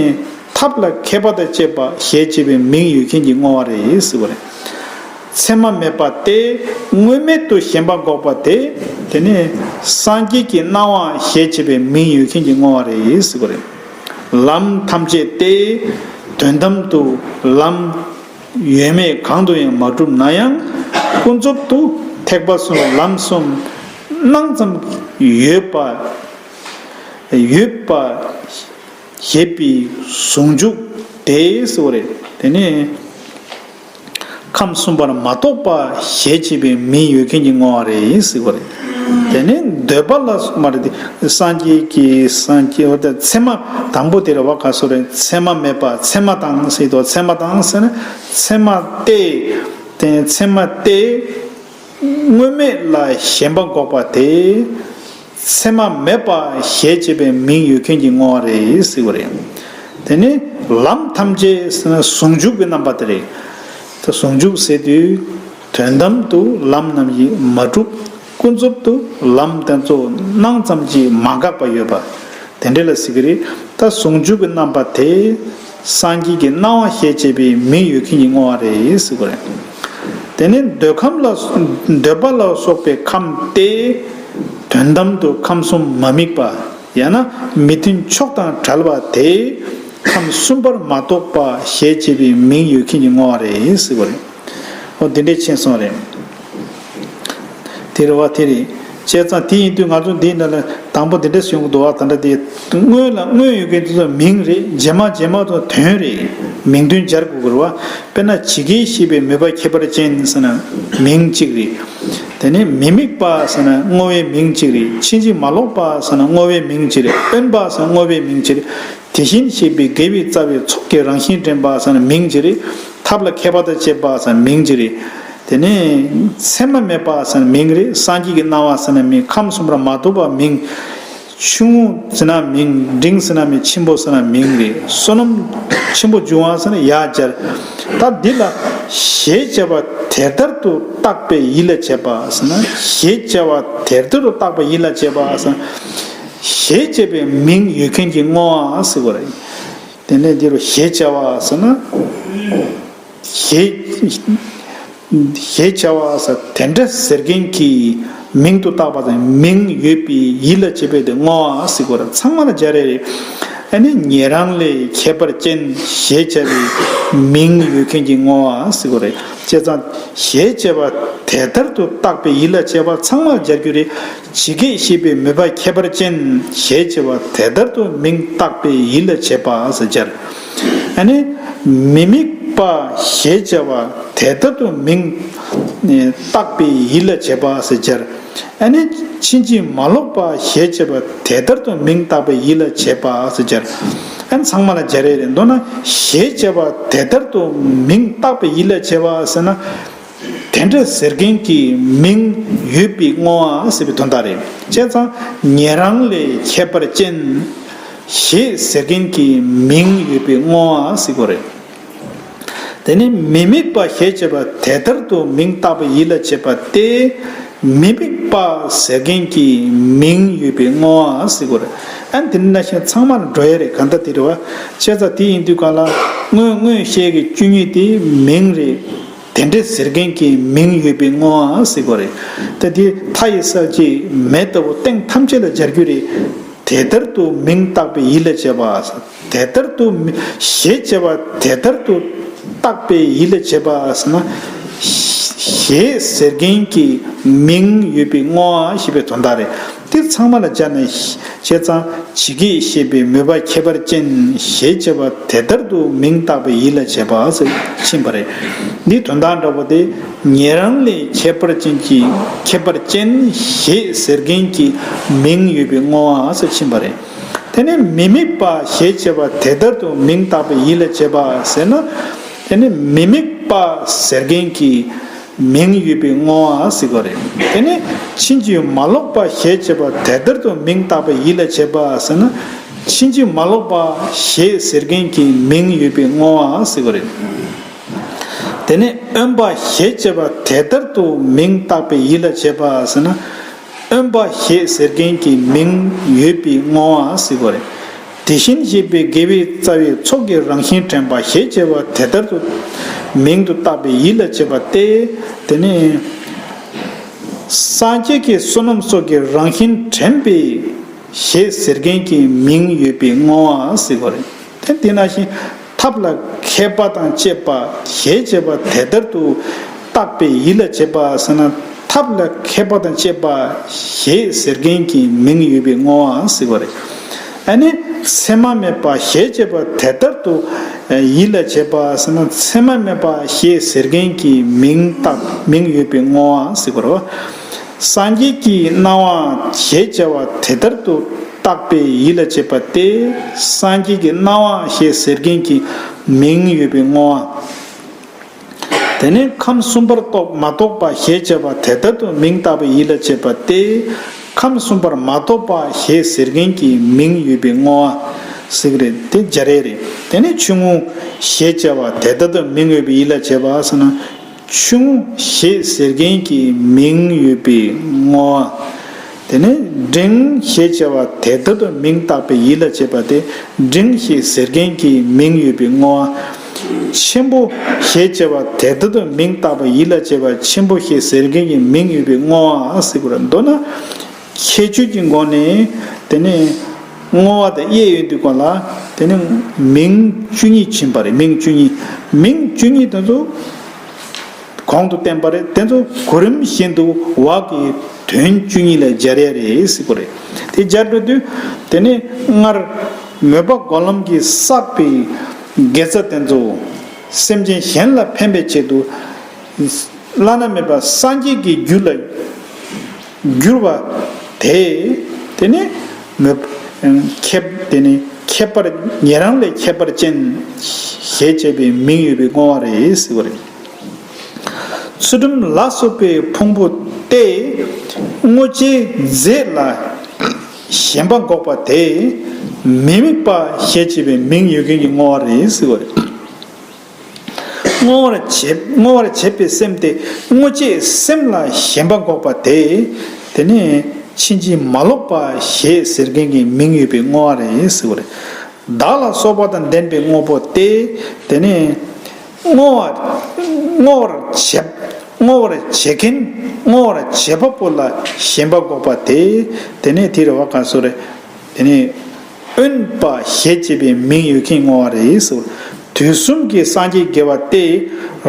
ཐབས་ལ་མཁས་པ་དང་བཅས་པ་ཞེས་བྱ་བའི་མིང་ཡོད་མཁན་གྱི་བསྔོ་བ་རེད་ཟེར་བ་རེད། མཚན་མ་མེད་པ་སྟེ། དངོས་མེད་དུ་ཞེན་པ་འགོག་པ་དེ། དེ་ནི་སངས་རྒྱས་ཀྱི་སྣང་བ་ཞེས་བྱ་བའི་མིང་ཡོད་མཁན་གྱི་བསྔོ་བ་རེད་ཟེར་བ་རེད། ལམ་ཐམས་ཅད་སྟེ། དོན་དམ་དུ་ལམ་ཡོད་མེད་གང་དུ་ཡང་མ་གྲུབ་ན་ཡང་། ཀུན་རྫོབ་ཏུ་ཐེག་པ་གསུམ་ལམ་གསུམ་སྣང་ཙམ་ཡོད་པ་ཡོད་པ་ཞེས་པའི་ཟུང་འཇུག་དེ་ཟེར་བ་རེད། དེ་ནི་ཁམས་གསུམ་པར་མ་གཏོགས་པ་ཞེས་བྱ་བའི་མིང་ཡོད་མཁན་གྱི་བསྔོ་བ་རེད་ཟེར་བ་རེད། དེ་ནི་འདོད་པ་ལ་མ་རེད་དེ། སངས་རྒྱས་ཀྱི་སངས་རྒྱས་འོ་ད་མཚན་མ་དང་པོ་དེ་རེད་བ། ག་སོ་རེད། མཚན་མ་མེད་པ། མཚན་མ་དང་ཟེར་དོ། མཚན་མ་དང་ཟེར་ན་མཚན་མ་སྟེ། དེ་མཚན་མ་སྟེ། དངོས་མེད་ལ་ཞེན་པ་འགོག་པ་དེ། མཚན་མ་མེད་པ་ཞེས་བྱ་བའི་མིང་ཡོད་མཁན་གྱི་བསྔོ་བ་རེད་ཟེར་བ་རེད། དེ་ནི་ལམ་ཐམས་ཅད་ཟེར་ན་ཟུང་འཇུག་གི་རྣམ་པ་དེ་རེད། ད་ཟུང་འཇུག་ཟེར་དུས། དོན་དམ་དུ་ལམ་རྣམ་བཞི་མ་གྲུབ། ཀུན་རྫོབ་ཏུ་ལམ་དེ་ཚོ་སྣང་ཙམ་གྱིས་མ་འགགས་པ་ཡོད་པ། དེ་འདྲ་ལ་ཟེར་གྱི་རེད། ད་ཟུང་འཇུག་གི་རྣམ་པ་དེ། སངས་རྒྱས་ཀྱི་སྣང་བ་ཞེས་བྱ་བའི་མིང་ཡོད་མཁན་གྱི་བསྔོ་བ་རེད་ཟེར་གྱི་རེད། དེ་ནས་འདོད་ཁམས་ལ། འདོད་པ་ལ་སོགས་པའི་ཁམས་ཏེ། དོན་དམ་དུ་ཁམས་གསུམ་མ་དམིགས་པ། ཡང་ན་མི་མཐུན་ཕྱོགས་དང་བྲལ་བ་དེ། ཁམས་གསུམ་པར་མ་གཏོགས་པ་ཞེས་བྱ་བའི་མིང་ཡོད་མཁན་གྱི་བསྔོ་བ་རེད་ཟེར་གྱི་རེད། འོ་དེ་འདྲས་མཁྱེན་སོང་རེད། དེ་རེད་བ། དེ་རེད། བྱས་ཙང་དེ་ཡིན་དུས་ང་ཚོ་འདིའི་ནང་ལ་དང་པོ་འདི་འདྲས་ཡོང་གི་འདུག་བ། ད་ལྟ་དེ་སྔོན་ལ་སྔོན་ཡོད་མཁན་དེ་ཚོ་མིང་རེད། རྗེས་མ་རྗེས་མ་ཚོ་དོན་རེད། མིང་དོན་སྦྱར་དགོས་ཀྱི་རེད་བ། དཔེར་ན་ཇི་སྐད་བཤད་པའི་མོས་པ་ཁྱད་པར་ཅན་ཟེར་ན་མིང་གཅིག་རེད། དེ་ནས་མི་དམིགས་པ་ཟེར་ན་བསྔོ་བའི་མིང་གཅིག་རེད། ཕྱིན་ཅི་མ་ལོག་པ་ཟེར་ན་བསྔོ་བའི་མིང་གཅིག་རེད། དབེན་པ་ཟེར་ན་བསྔོ་བའི་མིང་གཅིག་རེད། དེ་བཞིན་གཤེགས་པའི་དགེ་བའི་རྩ་བའི་ཚོགས་ཀྱི་རང་བཞིན་དྲན་པ་ཟེར་ན་མིང་གཅིག་རེད། ཐབས་ལ་མཁས་པ་དང་བཅས་པ་ཟེར་ན་མིང་གཅིག་རེད། དེ་ནས་མཚན་མ་མེད་པ་ཟེར་ན་མིང་རེད། སངས་རྒྱས་ཀྱི་སྣང་བ་ཟེར་ན་མིང་། ཁམས་གསུམ་པར་མ་གཏོགས་པ་མིང་། ཆུང་ངུ་ཟེར་ན་མིང་། འབྲིང་ཟེར་ན་མིང་། ཆེན་པོ་ཟེར་ན་མིང་རེད། བསོད་ནམས་ཆེན་པོ་འབྱུང་བ་ཟེར་ན་ཡར་སྦྱར། ད་འདི་ལ་ཞེས་བྱ་བ་དེ་ལྟར་དུ་བརྟགས་པའི་ཡིད་ལ་བྱེད་པ་ཟེར་ན། ཞེས་བྱ་བ་དེ་ལྟར་དུ་བརྟགས་པའི་ཡིད་ལ་བྱེད་པ་ཟེར་ན། ཞེས་བྱ་བའི་མིང་ཡོད་མཁན་གྱི་བསྔོ་བ་ཟེར་དགོས་རེད། དེ་ནས་འདི་རུ་ཞེས་བྱ་བ་ཟེར་ན། ཞེས། ཞེས་བྱ་བ་ཟེར་དེ་འདྲ་ཟེར་མཁན་གྱི་མིང་དུ་བཏགས་པ་དང་མིང་ཡོད་པའི་ཡིད་ལ་བྱེད་པའི་དེ་བསྔོ་བ་ཟེར་དགོས་རེད། ཚང་མ་ལ་སྦྱར་ཡ་རེད། ཨ་ནི་ཉན་རང་ལས་ཁྱད་པར་ཅན་ཞེས་བྱ་བའི་མིང་ཡོད་མཁན་གྱི་བསྔོ་བ་ཟེར་དགོས་རེད། བྱས་ཙང་ཞེས་བྱ་བ་དེ་ལྟར་དུ་བརྟགས་པའི་ཡིད་ལ་བྱེད་པ་ཚང་མ་ལ་སྦྱར་རྒྱུ་རེད། ཇི་སྐད་བཤད་པའི་མོས་པ་ཁྱད་པར་ཅན་ཞེས་བྱ་བ་དེ་ལྟར་དུ་མིང་བཏགས་པའི་ཡིད་ལ་བྱེད་པ་ཟེར་སྦྱར། ཨ་ནི་མི་དམིགས་པ་ཞེས་བྱ་བ་དེ་ལྟར་དུ་མིང་བཏགས་པའི་ཡིད་ལ་བྱེད་པ་ཟེར་སྦྱར། ཨ་ནི་ཕྱིན་ཅི་མ་ལོག་པ་ཞེས་བྱ་བ་དེ་ལྟར་དུ་མིང་བཏགས་པའི་ཡིད་ལ་བྱེད་པ་ཟེར་སྦྱར། ཨ་ནི་ཚང་མ་ལ་སྦྱར་ཡ་རེད། མདོར་ན་ཞེས་བྱ་བ་དེ་ལྟར་དུ་མིང་བཏགས་པའི་ཡིད་ལ་བྱེད་པ་ཟེར་ན། དེ་འདྲ་ཟེར་མཁན་གྱི་མིང་ཡོད་པའི་བསྔོ་བ་ཟེར་བའི་དོན་དག་རེད། བྱས་ཙང་ཉན་རང་ལས་ཁྱད་པར་ཅན་ཞེས་ཟེར་མཁན་གྱི་མིང་ཡོད་པའི་བསྔོ་བ་ཟེར་དགོས་རེད། དེ་ནས་མི་དམིགས་པ་ཞེས་བྱ་བ་དེ་ལྟར་དུ་མིང་བཏགས་པའི་ཡིད་ལ་བྱེད་པ་སྟེ། མི་དམིགས་པ་ཟེར་མཁན་གྱི་མིང་ཡོད་པའི་བསྔོ་བ་ཟེར་དགོས་རེད། ཨ་ནི་དེ་འདྲ་ཞིག་ཚང་མ་ལ་འགྲོ་ཡ་རེད། གང་ལྟར་དེ་རེད་བ། བྱས་ཙང་དེ་ཡིན་དུས་གང་ལ་སྔོན་སྔོན་བཤད་ཀྱི་བཅུ་གཉིས་དེ་མིང་རེད། དེ་འདྲ་ཟེར་མཁན་གྱི་མིང་ཡོད་པའི་བསྔོ་བ་ཟེར་དགོས་རེད། ད་དེ་མཐའ་ཡི་གསལ་བྱེད་མེ་ལྟ་བུ་སྟེང་ཐམས་ཅད་ལ་སྦྱར་རྒྱུ་རེད། དེ་ལྟར་དུ་མིང་བཏགས་པའི་ཡིད་ལ་བྱེད་པ། དེ་ལྟར་དུ་མི་ཞེས་བྱ་བ་དེ་ལྟར་དུ་བཏགས་པའི་ཡིད་ལ་བྱེད་པ་ཟེར་ན། ཞེས་ཟེར་མཁན་གྱི་མིང་ཡོད་པའི་བསྔོ་བ་ཞེས་པའི་དོན་དག་རེད། དེ་ཚང་མ་ལ་སྦྱར་ནས་བྱས་ཙང་ཇི་སྐད་བཤད་པའི་མོས་པ་ཁྱད་པར་ཅན་ཞེས་བྱ་བ་དེ་ལྟར་དུ་མིང་བཏགས་པའི་ཡིད་ལ་བྱེད་པ་ཟེར་ཕྱིན་པ་རེད། འདིའི་དོན་དག་འདྲ་པོ་དེ་ཉན་རང་ལས་ཁྱད་པར་ཅན་གྱི་ཁྱད་པར་ཅན་ཞེས་ཟེར་མཁན་གྱི་མིང་ཡོད་པའི་བསྔོ་བ་ཟེར་ཕྱིན་པ་རེད། དེ་ནས་མི་དམིགས་པ་ཞེས་བྱ་བ་དེ་ལྟར་དུ་མིང་བཏགས་པའི་ཡིད་ལ་བྱེད་པ་ཟེར་ན། དེ་ནས་མི་དམིགས་པ་ཟེར་མཁན་གྱི་མིང་ཡོད་པའི་བསྔོ་བ་ཟེར་དགོས་རེད། དེ་ནས་ཕྱིན་ཅི་མ་ལོག་པ་ཞེས་བྱ་བ་དེ་ལྟར་དུ་མིང་བཏགས་པའི་ཡིད་ལ་བྱེད་པ་ཟེར་ན། ཕྱིན་ཅི་མ་ལོག་པ་ཞེས་ཟེར་མཁན་གྱི་མིང་ཡོད་པའི་བསྔོ་བ་ཟེར་དགོས་རེད། དེ་ནས་དབེན་པ་ཞེས་བྱ་བ་དེ་ལྟར་དུ་མིང་བཏགས་པའི་ཡིད་ལ་བྱེད་པ་ཟེར་ན། དབེན་པ་ཞེས་ཟེར་མཁན་གྱི་མིང་ཡོད་པའི་བསྔོ་བ་ཟེར་དགོས་རེད། དེ་བཞིན་གཤེགས་པའི་དགེ་བའི་རྩ་བའི་ཚོགས་ཀྱི་རང་བཞིན་དྲན་པ་ཞེས་བྱ་བ་དེ་ལྟར་དུ་མིང་དུ་བཏགས་པའི་ཡིད་ལ་བྱེད་པ་སྟེ། དེ་ནས་སངས་རྒྱས་ཀྱི་བསོད་ནམས་སོགས་ཀྱི་རང་བཞིན་དྲན་པའི་ཞེས་ཟེར་མཁན་གྱི་མིང་ཡོད་པའི་བསྔོ་བ་ཟེར་དགོས་རེད། དེ་དེ་ནང་བཞིན་ཐབས་ལ་མཁས་པ་དང་བཅས་པ་ཞེས་བྱ་བ་དེ་ལྟར་དུ་བཏགས་པའི་ཡིད་ལ་བྱེད་པ་ཟེར་ན། ཐབས་ལ་མཁས་པ་དང་བཅས་པ་ཞེས་ཟེར་མཁན་གྱི་མིང་ཡོད་པའི་བསྔོ་བ་ཟེར་བ་རེད། ཨ་ནི་མཚན་མ་མེད་པ་ཞེས་བྱ་བ་དེ་ལྟར་དུ་ཡིད་ལ་བྱེད་པ་ཟེར་ན། མཚན་མ་མེད་པ་ཞེས་ཟེར་མཁན་གྱི་མིང་བཏགས་མིང་ཡོད་པའི་བསྔོ་བ་ཟེར་བ་རེད། སངས་རྒྱས་ཀྱི་སྣང་བ་ཞེས་བྱ་བ་དེ་ལྟར་དུ་བཏགས་པའི་ཡིད་ལ་བྱེད་པ་སྟེ། སངས་རྒྱས་ཀྱི་སྣང་བ་ཞེས་ཟེར་མཁན་གྱི་མིང་ཡོད་པའི་བསྔོ་བ། དེ་ནས་ཁམས་གསུམ་པར་གཏོགས་མ་གཏོགས་པ་ཞེས་བྱ་བ་དེ་ལྟར་དུ་མིང་བཏགས་པའི་ཡིད་ལ་བྱེད་པ་སྟེ། ཁམས་གསུམ་པར་མ་གཏོགས་པ་ཞེས་ཟེར་མཁན་གྱི་མིང་ཡོད་པའི་བསྔོ་བ་ཟེར་གྱི་རེད། དེ་སྦྱར་ཡས་རེད། དེ་ནས་ཆུང་ངུ་ཞེས་བྱ་བ་དེ་ལྟར་དུ་མིང་ཡོད་པའི་ཡིད་ལ་བྱེད་པ་ཟེར་ན། ཆུང་ཞེས་ཟེར་མཁན་གྱི་མིང་ཡོད་པའི་བསྔོ་བ། དེ་ནས་འབྲིང་ཞེས་བྱ་བ་དེ་ལྟར་དུ་མིང་བཏགས་པའི་ཡིད་ལ་བྱེད་པ་དེ་འབྲིང་ཞེས་ཟེར་མཁན་གྱི་མིང་ཡོད་པའི་བསྔོ་བ། ཆེན་པོ་ཞེས་བྱ་བ་དེ་ལྟར་དུ་མིང་བཏགས་པའི་ཡིད་ལ་བྱེད་པ་ཆེན་པོ་ཞེས་ཟེར་མཁན་གྱི་མིང་ཡོད་པའི་བསྔོ་བ་ཟེར་དགོས་རེད། མདོར་ན། ཁྱད་ཆོས་ཀྱི་སྒོ་ནས་དེ་ནས་བསྔོ་བ་དང་དབྱེ་ཡོད་དུས་སྐོར་ལ་དེ་ནས་མིང་བཅུ་གཉིས་ཕྱིན་པ་རེད། མིང་བཅུ་གཉིས། མིང་བཅུ་གཉིས་དེ་ཚོ་གོང་དུ་བསྟན་པ་རེད། དེ་ཚོ་གོ་རིམ་བཞིན་དུ་བག་གི་དོན་བཅུ་གཉིས་ལ་སྦྱར་ཡ་རེད་ཟེར་གོ་རེད། དེ་སྦྱར་འགྲོ་དུས་དེ་ནས་སྔར་མོས་པ་སྒོམ་ལམ་གྱིས་བསགས་པའི་དགེ་རྩ་དེ་ཚོ་སེམས་ཅན་གཞན་ལ་ཕན་པའི་ཆེད་དུ། བླ་ན་མེད་པ་སངས་རྒྱས་ཀྱི་རྒྱུ་ལ་གྱུར་པ་དེ། དེ་ནི་མོས་ཁྱད། དེ་ནི་ཁྱད་པར་ཉེ་རང་ལས་ཁྱད་པར་ཅན་ཞེས་བྱ་བའི་མིང་ཡོད་པའི་བསྔོ་བ་རེད་ཟེར་བ་རེད། ཚུལ་ཁྲིམས་ལ་སོགས་པའི་ཕུང་པོ་སྟེ། བསྔོ་བྱའི་རྫས་ལ་ཞེན་པ་འགོག་པ་དེ་མི་དམིགས་པ་ཞེས་བྱ་བའི་མིང་ཡོད་མཁན་གྱི་བསྔོ་བ་རེད་ཟེར་བ་རེད། བསྔོ་བར་བྱེད། བསྔོ་བར་བྱེད་པའི་སེམས་དེ་བསྔོ་བྱའི་སེམས་ལ་ཞེན་པ་འགོག་པ་དེ། དེ་ནས་ཕྱིན་ཅི་མ་ལོག་པ་ཞེས་ཟེར་མཁན་གྱི་མིང་ཡོད་པའི་བསྔོ་བ་རེད་ཟེར་བ་རེད། བདག་ལ་སོགས་པ་དང་ལྡན་པའི་དངོས་པོ་སྟེ། དེ་ནས་བསྔོ་བ། བསྔོ་བར་བྱེད། བསྔོ་བར་བྱེད་མཁན། བསྔོ་བར་བྱེད་པ་པོ་ལ་ཞེན་པ་འགོག་པ་སྟེ། དེ་ནས་དེ་རེད་བ། ག་སོ་རེད། དེ་ནས་དབེན་པ་ཞེས་བྱ་བའི་མིང་ཡོད་མཁན་བསྔོ་བ་རེད་ཟེར། དུས་གསུམ་གྱི་སངས་རྒྱས་དགེ་བ་སྟེ།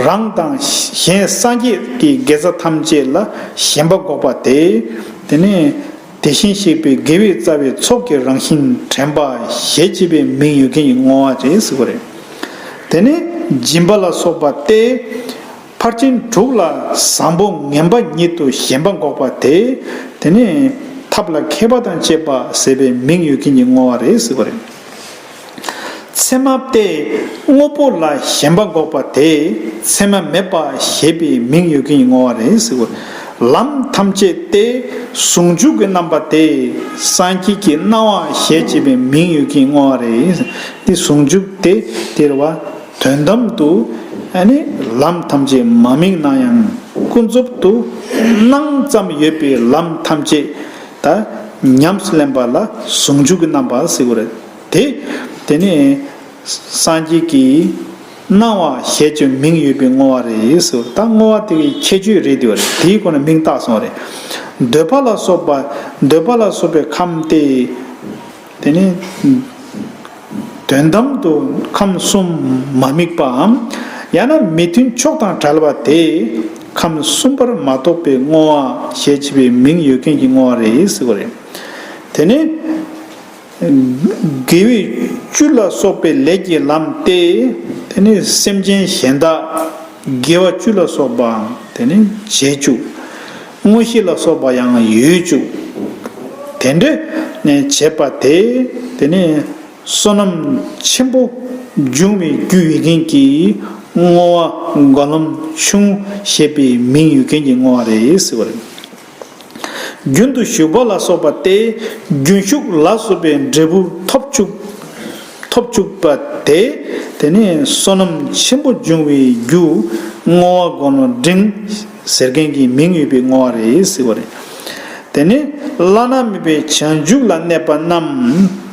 རང་དང་གཞན་སངས་རྒྱས་ཀྱི་དགེ་རྩ་ཐམས་ཅད་ལ་ཞེན་པ་འགོག་པ་སྟེ། དེ་ནས་དེ་བཞིན་གཤེགས་པའི་དགེ་བའི་རྩ་བའི་ཚོགས་ཀྱི་རང་བཞིན་དྲན་པ་ཞེས་བྱ་བའི་མིང་ཡོད་མཁན་གྱི་བསྔོ་བ་རེད་ཟེར་བ་རེད། དེ་ནས་སྦྱིན་པ་ལ་སོགས་པ་སྟེ། ཕར་ཕྱིན་དྲུག་ལ་བཟང་པོ་ངན་པ་ཉིད་དུ་ཞེན་པ་འགོག་པ་དེ། དེ་ནས་ཐབས་ལ་མཁས་པ་དང་བཅས་པ་ཟེར་བའི་མིང་ཡོད་མཁན་གྱི་བསྔོ་བ་རེད་ཟེར་བ་རེད། མཚན་མ་སྟེ་དངོས་པོ་ལ་ཞེན་པ་འགོག་པ་དེ་མཚན་མ་མེད་པ་ཞེས་པའི་མིང་ཡོད་མཁན་གྱི་བསྔོ་བ་རེད་ཟེར་བ་རེད། ལམ་ཐམས་ཅད་སྟེ་ཟུང་འཇུག་གི་རྣམ་པ་དེ་སངས་རྒྱས་ཀྱི་སྣང་བ་ཞེས་བྱ་བའི་མིང་ཡོད་མཁན་གྱི་བསྔོ་བ་རེད། དེ་ཟུང་འཇུག་དེ་དེ་རེད་བ། དོན་དམ་དུ་ཨ་ནི་ལམ་ཐམས་ཅད་མ་དམིགས་ན་ཡང་ཀུན་རྫོབ་ཏུ་སྣང་ཙམ་ཡོད་པའི་ལམ་ཐམས་ཅད་ད་ཉམས་སུ་ལེན་པ་ལ་ཟུང་འཇུག་གི་རྣམ་པ་ཟེར་བ་རེད། དེ་དེ་ནི་སངས་རྒྱས་ཀྱི་སྣང་བ་ཞེས་བྱ་མིང་ཡོད་པའི་བསྔོ་བ་རེད་ཟེར། ད་བསྔོ་བ་དེ་གི་ཁྱད་ཆོས་རེད་དེ་བ་རེད། དེའི་སྒོ་ནས་མིང་བཏགས་སོང་བ་རེད། འདོད་པ་ལ་སོགས་པ། འདོད་པ་ལ་སོགས་པའི་ཁམས་ཏེ། དེ་ནི་དོན་དམ་དུ་ཁམས་གསུམ་མ་དམིགས་པའམ། ཡང་ན་མི་མཐུན་ཕྱོགས་དང་བྲལ་བ་དེ་ཁམས་གསུམ་པར་མ་གཏོགས་པའི་བསྔོ་བ་ཞེས་བྱ་བའི་མིང་ཡོད་མཁན་གྱི་བསྔོ་བ་རེད་ཟེར་བ་རེད། དེ་ནི་དགེ་བའི་བཅུ་ལ་སོགས་པའི་ལས་ཀྱི་ལམ་སྟེ། དེ་ནི་སེམས་ཅན་གཞན་དག་དགེ་བ་བཅུ་ལ་སོགས་པའང་དེ་ནི་བྱེད་བཅུག། དངོས་གཞི་ལ་སོགས་པ་ཡང་ཡོད་བཅུག། དེ་འདྲ་ནས་བྱེད་པ་དེ་དེ་ནི་བསོད་ནམས་ཆེན་པོ་འབྱུང་བའི་རྒྱུ་ཡོད་མཁན་གྱི་བསྔོ་བ་སྒོམ་ལམ་ཆུང་ཞེས་པའི་མིང་ཡོད་མཁན་གྱི་བསྔོ་བ་རེད་ཟེར་བ་རེད། རྒྱུན་དུ་ཞུགས་པ་ལ་སོགས་པ་སྟེ། རྒྱུན་ཞུགས་ལ་སོགས་པའི་འབྲས་བུ་ཐོབ་བཅུག། ཐོབ་བཅུག་པ་དེ། དེ་ནི་བསོད་ནམས་ཆེན་པོ་འབྱུང་བའི་རྒྱུ་བསྔོ་བ་སྒོམ་ལམ་འབྲིང་ཟེར་མཁན་གྱི་མིང་ཡོད་པའི་བསྔོ་བ་རེད་ཟེར་བ་རེད། དེ་ནི་བླ་ན་མེད་པའི་བྱང་ཆུབ་ལ་གནས་པ་རྣམས་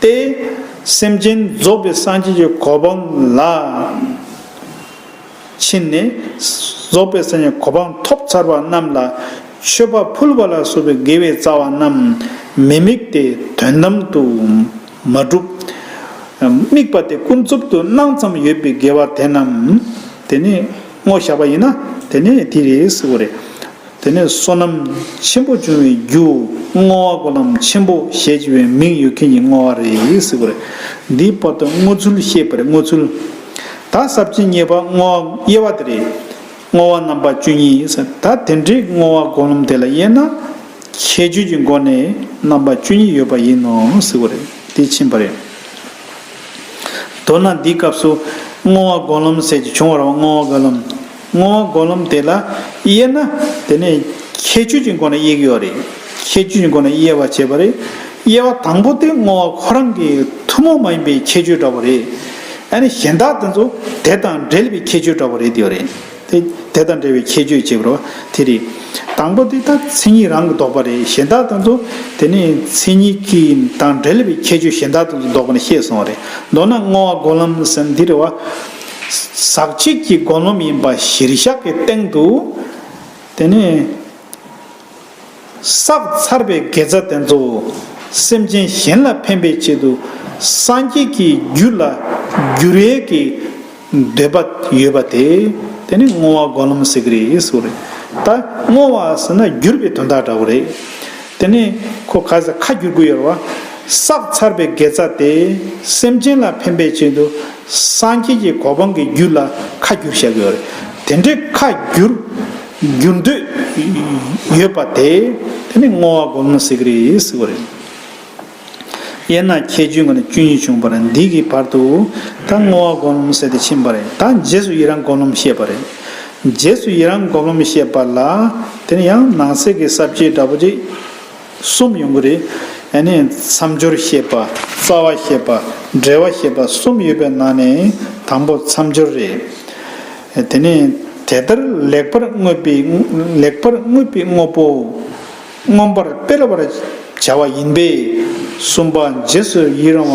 ཏེ། སེམས་ཅན་རྫོགས་པའི་སངས་རྒྱས་ཀྱི་གོ་འཕང་ལ་ཕྱིན་ནས་རྫོགས་པའི་སངས་རྒྱས་གོ་འཕང་ཐོབ་ཚར་བ་རྣམས་ལ་མཆོད་པ་ཕུལ་བ་ལ་སོགས་པའི་དགེ་བའི་རྩ་བ་རྣམས་མི་དམིགས་ཏེ་དོན་དམ་དུ་མ་གྲུབ། དམིགས་པ་དེ་ཀུན་རྫོབ་ཏུ་སྣང་ཙམ་ཡོད་པའི་དགེ་བ་དེ་རྣམས་དེ་ནི་བསྔོ་བཞག་པ་ཡིན་ན་དེ་ནི་དེ་རེད་ཟེར་བ་རེད། དེ་ནས་བསོད་ནམས་ཆེན་པོ་འབྱུང་བའི་རྒྱུ་བསྔོ་བ་སྒོམ་ལམ་ཆེན་པོ་ཞེས་བྱ་བའི་མིང་ཡོད་མཁན་གྱི་བསྔོ་བ་རེད་ཟེར་བ་རེད། འདིའི་བར་དུ་བསྔོ་ཚུལ་བཤད་པ་རེད། བསྔོ་ཚུལ། ད་ས་བཅད་གཉིས་པ་བསྔོ་བ་དབྱེ་བ་དེ་རེད། བསྔོ་བ་རྣམ་པ་བཅུ་གཉིས་ཟེར། ད་དེ་འདྲའི་བསྔོ་བ་སྒོམ་ལམ་དེ་ལ་དབྱེ་ན་ཁྱད་ཆོས་ཀྱི་སྒོ་ནས་རྣམ་པ་བཅུ་གཉིས་ཡོད་པ་ཡིན་ནོ་ཟེར་བ་རེད། དེ་ཕྱིན་པ་རེད། མདོར་ན་འདིའི་སྐབས་སུ་བསྔོ་བ་སྒོམ་ལམ་ཟེར་གྱི་བྱུང་བ་རེད་བ། བསྔོ་བ་སྒོམ་ལམ། བསྔོ་བ་སྒོམ་ལམ་དེ་ལ་དབྱེ་ན་དེ་ནས་ཁྱད་ཆོས་ཀྱི་སྒོ་ནས་དབྱེ་གི་ཡོད་རེད། ཁྱད་ཆོས་ཀྱི་སྒོ་ནས་དབྱེ་བ་བྱས་པ་རེད། དབྱེ་བ་དང་པོ་དེ་བསྔོ་བ་ཁོ་རང་གི་ཐུན་མོང་མ་ཡིན་པའི་ཁྱད་ཆོས་འདྲ་བོ་རེད། ཨ་ནི་གཞན་དག་དེ་ཚོ་དེ་དང་འབྲེལ་བའི་ཁྱད་ཆོས་འདྲ་བོ་རེད་དེ་ཡོད་རེད། དེ་དེ་དང་འབྲེལ་བའི་ཁྱད་ཆོས་བྱེད་པ་རེད་བ། དེ་རེད། དང་པོ་དེ་ད་མཚན་ཉིད་རང་གི་ལྡོག་པ་རེད། གཞན་དག་དེ་ཚོ་དེ་ནི་མཚན་ཉིད་ཀྱི་དང་འབྲེལ་བའི་ཁྱད་ཆོས་གཞན་དག་དེ་ཚོ་ལྡོག་པ་ནི་ཤེས་སོང་བ་རེད། མདོར་ན་བསྔོ་བ་སྒོམ་ལམ་ཟེར་ན་འདི་རེད་བ། ཟག་བཅས་ཀྱི་སྒོམ་ལམ་ཡིན་པ་གཞིར་བཞག་གི་སྟེང་དུ། དེ་ནི། བསགས་ཚར་བའི་དགེ་རྩ་དེ་ཚོ་སེམས་ཅན་གཞན་ལ་ཕན་པའི་ཆེད་དུ་སངས་རྒྱས་ཀྱི་རྒྱུ་ལ་འགྱུར་ཡས་ཀྱི་འདོད་པ་ཡོད་པ་དེ། དེ་ནི་བསྔོ་བ་སྒོམ་ལམ་ཟེར་གྱི་རེད་ཟེར་བ་རེད། ད་བསྔོ་བ་ཟེར་ན་འགྱུར་བའི་དོན་དག་འདྲ་བོ་རེད། དེ་ནི་ཁོ་ག་ས་ཁ་བསྒྱུར་དགོས་ཡོད་རེད་བ། བསགས་ཚར་བའི་དགེ་རྩ་དེ་སེམས་ཅན་ལ་ཕན་པའི་ཆེད་དུ་སངས་རྒྱས་ཀྱི་གོ་འཕང་གི་རྒྱུ་ལ་ཁ་བསྒྱུར་བྱ་དགོས་རེད། དེ་འདྲའི་ཁ་བསྒྱུར་འགྱུར་འདོད་ཡོད་པ་དེ། དེ་ནི་བསྔོ་བ་སྒོམ་ལམ་ཟེར་གྱི་རེད་ཟེར་བ་རེད། དབྱེ་ན་ཁྱད་ཆོས་ཀྱི་ནི་བཅུ་གཉིས་བྱུང་བ་རེད། འདི་གི་བར་དུ་ད་བསྔོ་བ་སྒོམ་ལམ་ཟེར་ཏེ་ཕྱིན་པ་རེད། ད་རྗེས་སུ་ཡི་རང་སྒོམ་ལམ་བཤད་པ་རེད། རྗེས་སུ་ཡི་རང་སྒོམ་ལམ་བཤད་པ་ལ། དེ་ནི་ཡང་ནང་གསེས་ཀྱི་ས་བཅད་འདྲ་པོ་ཅིག་གསུམ་ཡོང་གི་རེད། ཨ་ནི་མཚམས་སྦྱོར་བཤད་པ། རྩ་བ་བཤད་པ། འབྲེལ་བ་བཤད་པ་གསུམ་ཡོད་པའི་ནང་ནས་དང་པོ་མཚམས་སྦྱོར་རེད། དེ་ནས་དེ་ལྟར་ལེགས་པར་བསྔོས་པའི་ལེགས་པར་བསྔོས་པའི་དངོས་པོ། མངོན་པར་སྤེལ་བར་བྱ་བ་ཡིན་པས། གསུམ་པ་རྗེས་སུ་ཡི་རང་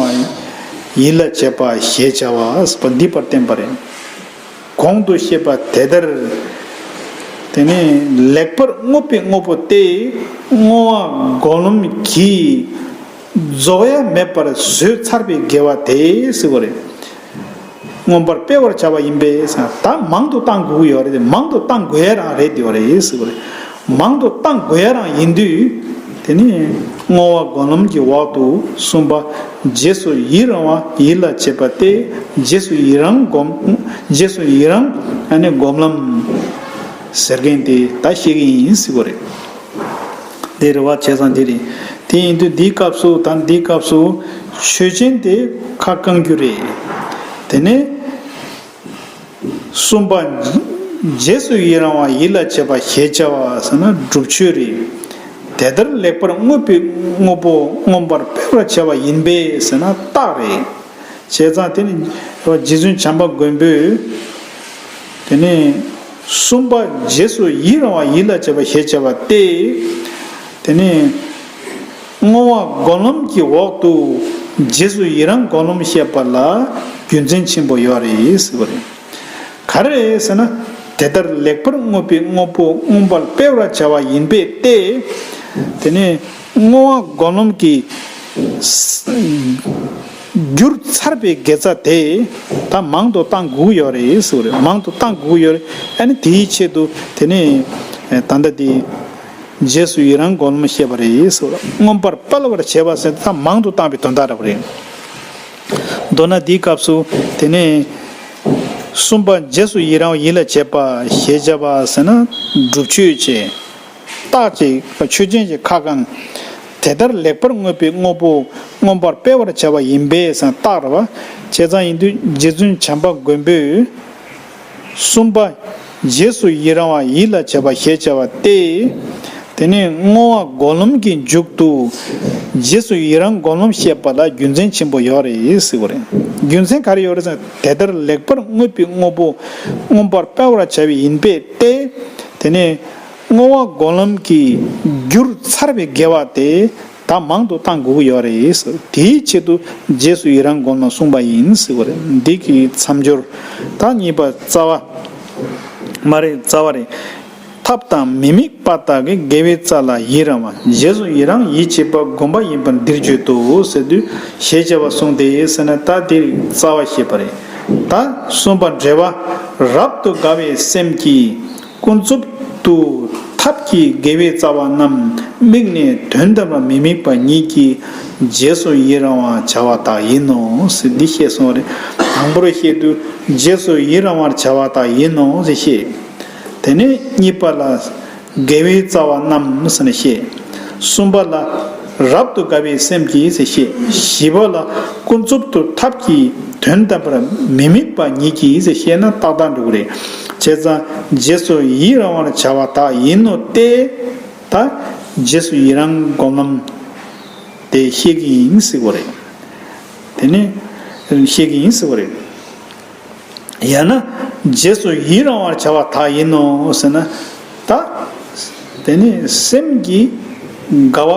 བ་ཡིད་ལ་བྱེད་པ་ཞེས་བྱ་བ་ཟེར་བ་འདི་པར་བསྟན་པ་རེད། གོང་དུ་བཤད་པ་དེ་ལྟར། དེ་ནས་ལེགས་པར་བསྔོས་པའི་དངོས་པོ་སྟེ། བསྔོ་བ་སྒོམ་ལམ་གྱིས་རྫོགས་ཡ་མེད་པར་བཟོས་ཚར་བའི་དགེ་བ་དེ་ཟེར་བ་རེད། མངོན་པར་སྤེལ་བར་བྱ་བ་ཡིན་པས་ཟེར། ད་མང་དུ་བཏང་དགོས་ཀྱི་ཡོད་རེད། མང་དུ་བཏང་དགོས་ཡ་རང་རེད་དེ་བ་རེད་ཟེར་བ་རེད། མང་དུ་བཏང་དགོས་ཡ་རང་ཡིན་དུས། དེ་ནི་བསྔོ་བ་སྒོམ་ལམ་གྱི་འོག་ཏུ་གསུམ་པ་རྗེས་སུ་ཡི་རང་བ་ཡིད་ལ་བྱེད་པ་སྟེ། རྗེས་སུ་ཡི་རང་སྒོམ། རྗེས་སུ་ཡི་རང་ཨ་ནི་སྒོམ་ལམ་ཟེར་མཁན་དེ་ད་བཤད་ཀྱི་ཡིན་ཟེར་བ་རེད། དེ་རེད་བ། བྱས་ཙང་དེ་རེད། དེ་ཡིན་དུས་འདིའི་སྐབས་སུ་ད་འདིའི་སྐབས་སུ་ཆོས་ཅན་དེ་ཁ་བསྐང་རྒྱུ་རེད། དེ་ནས། གསུམ་པ། རྗེས་སུ་ཡི་རང་བ་ཡིད་ལ་བྱེད་པ་ཞེས་བྱ་བ་ཟེར་ན་སྒྲུབ་མཆོད་རེད། དེ་ལྟར་ལེགས་པར་བསྔོས་པའི་དངོས་པོ་མངོན་པར་སྤེལ་བར་བྱ་བ་ཡིན་པས་ཟེར་ན་རྟགས་རེད། བྱས་ཙང་དེ་ནི་རྗེ་བཙུན་བྱམས་པ་མགོན་པོས། དེ་ནས་གསུམ་པ་རྗེས་སུ་ཡི་རང་བ་ཡིད་ལ་བྱེད་པ་ཞེས་བྱ་བ་སྟེ། དེ་ནས། བསྔོ་བ་སྒོམ་ལམ་གྱི་འོག་ཏུ་རྗེས་སུ་ཡི་རང་སྒོམ་ལམ་བཤད་པ་ལ་རྒྱུ་མཚན་ཆེན་པོ་ཡོད་རེད་ཟེར་བ་རེད། ག་རེ་རེད་ཟེར་ན། དེ་ལྟར་ལེགས་པར་བསྔོས་པའི་དངོས་པོ་མངོན་པར་སྤེལ་བར་བྱ་བ་ཡིན་པས་ཏེ། དེ་ནས་བསྔོ་བ་སྒོམ་ལམ་གྱི་རྒྱུར་ཚར་བའི་དགེ་རྩ་དེ་ད་མང་དུ་བཏང་དགོས་ཡོད་རེད་ཟེར་བ་རེད། མང་དུ་བཏང་དགོས་ཡོད་རེད། ཨ་ནི་དེའི་ཆེད་དུ་དེ་ནས་ད་ལྟ་དེ། རྗེས་སུ་ཡི་རང་སྒོམ་ལམ་བཤད་པ་རེད་ཟེར། མངོན་པར་སྤེལ་བར་བྱེད་པ་ཟེར་ད་མང་དུ་བཏང་བའི་དོན་དག་རེད། མདོར་ན་འདིའི་སྐབས་སུ་དེ་ནས་གསུམ་པ་རྗེས་སུ་ཡི་རང་ཡིད་ལ་བྱེད་པ་ཞེས་བྱ་བ་ཟེར་ན་སྒྲུབ་མཆོད་བྱེད། རྟགས་ཀྱི་ཆོས་ཅན་གྱི་ཁ་བསྐང་། དེ་ལྟར་ལེགས་པར་བསྔོས་པའི་དངོས་པོ་མངོན་པར་སྤེལ་བར་བྱ་བ་ཡིན་པས་ཟེར་རྟགས་རེད་བ། བྱས་ཙང་ཡིན་དུས་རྗེ་བཙུན་བྱམས་པ་མགོན་པོས། གསུམ་པ། རྗེས་སུ་ཡི་རང་བ་ཡིད་ལ་བྱེད་པ་ཞེས་བྱ་བ་སྟེ། དེ་ནས་བསྔོ་བ་སྒོམ་ལམ་གྱི་མཇུག་ཏུ། རྗེས་སུ་ཡི་རང་སྒོམ་ལམ་བཤད་པ་ལ་རྒྱུ་མཚན་ཆེན་པོ་ཡོད་རེད་ཟེར་བ་རེད། རྒྱུ་མཚན་ག་རེ་ཡོད་རེད་ཟེར་ན། དེ་ལྟར་ལེགས་པར་བསྔོས་པའི་དངོས་པོ་མངོན་པར་སྤེལ་བར་བྱ་བ་ཡིན་པས་ཏེ། དེ་ནས་བསྔོ་བ་སྒོམ་ལམ་གྱི་རྒྱུར་ཚར་བའི་དགེ་བ་དེ། ད་མང་དུ་བཏང་དགོས་ཀྱི་ཡོད་རེད་ཟེར། དེའི་ཆེད་དུ་རྗེས་སུ་ཡི་རང་སྒོམ་ལམ་གསུངས་པ་ཡིན་ཟེར་བ་རེད། འདི་གི་མཚམས་སྦྱོར། ད་གཉིས་པ་རྩ་བ། མ་རེད། རྩ་བ་རེད། ཐབས་དང་མི་དམིགས་པ་དག་གི་དགེ་བའི་རྩ་ལ་ཡི་རང་བ། རྗེས་སུ་ཡི་རང་ཡིད་ཆེས་པ་སྒོམ་པ་ཡིན་པར་འདིར་བརྗོད་དོ་ཟེར་དུས་ཞེས་བྱ་བ་གསུངས་ཏེ་ཟེར་ན། ད་དེ་རྩ་བ་བཤད་པ་རེད། ད་གསུམ་པ་འབྲེལ་བ། རབ་ཏུ་དགའ་བའི་སེམས་ཀྱིས། ཀུན་རྫོབ་ཏུ་ཐབས་ཀྱི་དགེ་བའི་རྩ་བ་རྣམས་དམིགས་ནས་དོན་དམ་པར་མི་དམིགས་པ་ཉིད་ཀྱིས་རྗེས་སུ་ཡི་རང་བར་བྱ་བ་དག་ཡིན་ནོ་ཟེར་འདི་བཤད་སོང་བ་རེད། དང་པོར་བཤད་དུས་རྗེས་སུ་ཡི་རང་བར་བྱ་བ་དག་ཡིན་ནོ་ཟེར་བཤད། དེ་ནས་གཉིས་པ་ལ་དགེ་བའི་རྩ་བ་རྣམས་ཟེར་ནས་བཤད། གསུམ་པ་ལ་རབ་ཏུ་དགའ་བའི་སེམས་ཀྱིས་ཟེར་བཤད། བཞི་པ་ལ་ཀུན་རྫོབ་ཏུ་ཐབས་ཀྱི་དོན་དམ་པར་མི་དམིགས་པ་ཉིད་ཀྱིས་ཟེར་བཤད་ན་ཏག་ཏག་འགྲོ་གི་རེད། བྱས་ཙང་རྗེས་སུ་ཡི་རང་བར་བྱ་བ་དག་ཡིན་ནོ་སྟེ། ད་རྗེས་སུ་ཡི་རང་སྒོམ་ལམ་དེ་བཤད་ཀྱི་ཡིན་ཟེར་བ་རེད། དེ་ནི་བཤད་ཀྱི་ཡིན་ཟེར་བ་རེད། ཡང་ན་ རྗེས་སུ་ཡི་རང་བར་བྱ་བ་དག་ཡིན་ནོ་ཟེར་ན། ད་དེ་ནི་སེམས་ཀྱི་དགའ་བ་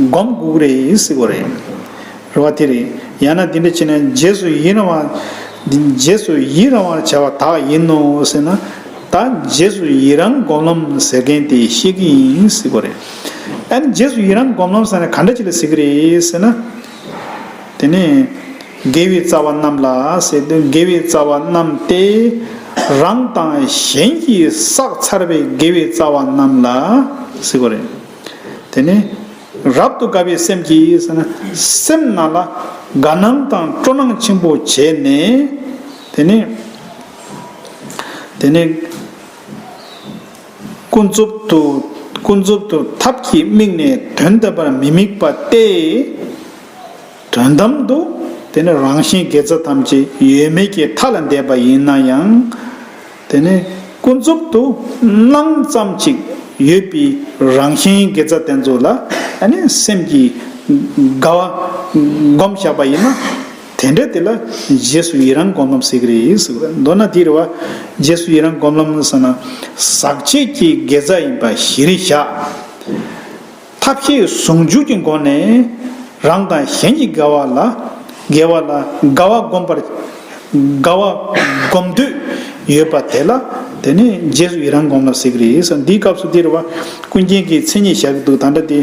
སྒོམ་དགོས་རེད་ཟེར་གོ་རེད། རེད་བ། དེ་རེད། ཡང་ན་འདི་འདྲ་བྱས་ན་རྗེས་སུ་ཡི་རང་བ། རྗེས་སུ་ཡི་རང་བར་བྱ་བ་དག་ཡིན་ནོ་ཟེར་ན། ད་རྗེས་སུ་ཡི་རང་སྒོམ་ལམ་ཟེར་མཁན་དེ་ཤེས་ཀྱི་ཡིན་ཟེར་གོ་རེད། ཨ་ནི་རྗེས་སུ་ཡི་རང་སྒོམ་ལམ་ཟེར་ན་ག་འདྲ་ཅིག་ལ་ཟེར་གི་རེད་ཟེར་ན། དེ་ནས་དགེ་བའི་རྩ་བ་རྣམས་ལ་ཟེར་དུས། དགེ་བའི་རྩ་བ་རྣམས་ཏེ། རང་དང་གཞན་གྱིས་བསགས་ཚར་བའི་དགེ་བའི་རྩ་བ་རྣམས་ལ་ཟེར་གོ་རེད། དེ་ནས་རབ་ཏུ་དགའ་བའི་སེམས་ཀྱིས་ཟེར་ན། སེམས་ནང་ལ་དགའ་སྣང་དང་སྤྲོ་སྣང་ཆེན་པོ་བྱས་ནས། དེ་ནས་དེ་ནས་ཀུན་རྫོབ་ཏུ། ཀུན་རྫོབ་ཏུ་ཐབས་ཀྱི་དམིགས་ནས་དོན་དམ་པར་མི་དམིགས་པ་སྟེ། དོན་དམ་དུ་དེ་ནི་རང་བཞིན་དགེ་རྩ་ཐམས་ཅད་ཡོད་མེད་ཀྱི་མཐའ་ལ་འདས་པ་ཡིན་ན་ཡང་། དེ་ནི་ཀུན་རྫོབ་ཏུ་སྣང་ཙམ་ཅིག་ཡོད་པའི་རང་བཞིན་དགེ་རྩ་དེ་ཚོ་ལ་ཨ་ནི་སེམས་ཀྱི་དགའ་བ་སྒོམ་བཞག་པ་ཡིན་ན། དེ་འདྲ་དེ་ལ་རྗེས་སུ་ཡི་རང་སྒོམ་ལམ་ཟེར་གི་རེད་ཟེར་གི་རེད། མདོར་ན་དེ་རེད་བ། རྗེས་སུ་ཡི་རང་སྒོམ་ལམ་ཟེར་ན། ཟག་བཅས་ཀྱི་དགེ་རྩ་ཡིན་པ་གཞིར་བཞག། ཐབས་ཤེས་ཟུང་འཇུག་གི་སྒོ་ནས་རང་དང་གཞན་གྱི་དགེ་བ་ལ། དགེ་བ་ལ་དགའ་བ་སྒོམ་པར། དགའ་བ་སྒོམ་འདོད་ཡོད་པ་དེ་ལ། དེ་ནི་རྗེས་སུ་ཡི་རང་སྒོམ་ལམ་ཟེར་གི་རེད་ཟེར། འདིའི་སྐབས་སུ་དེ་རེད་བ། ཀུན་མཁྱེན་གྱིས་མཚན་ཉིད་བཞག་གི་འདུག་ད་ལྟ་དེ།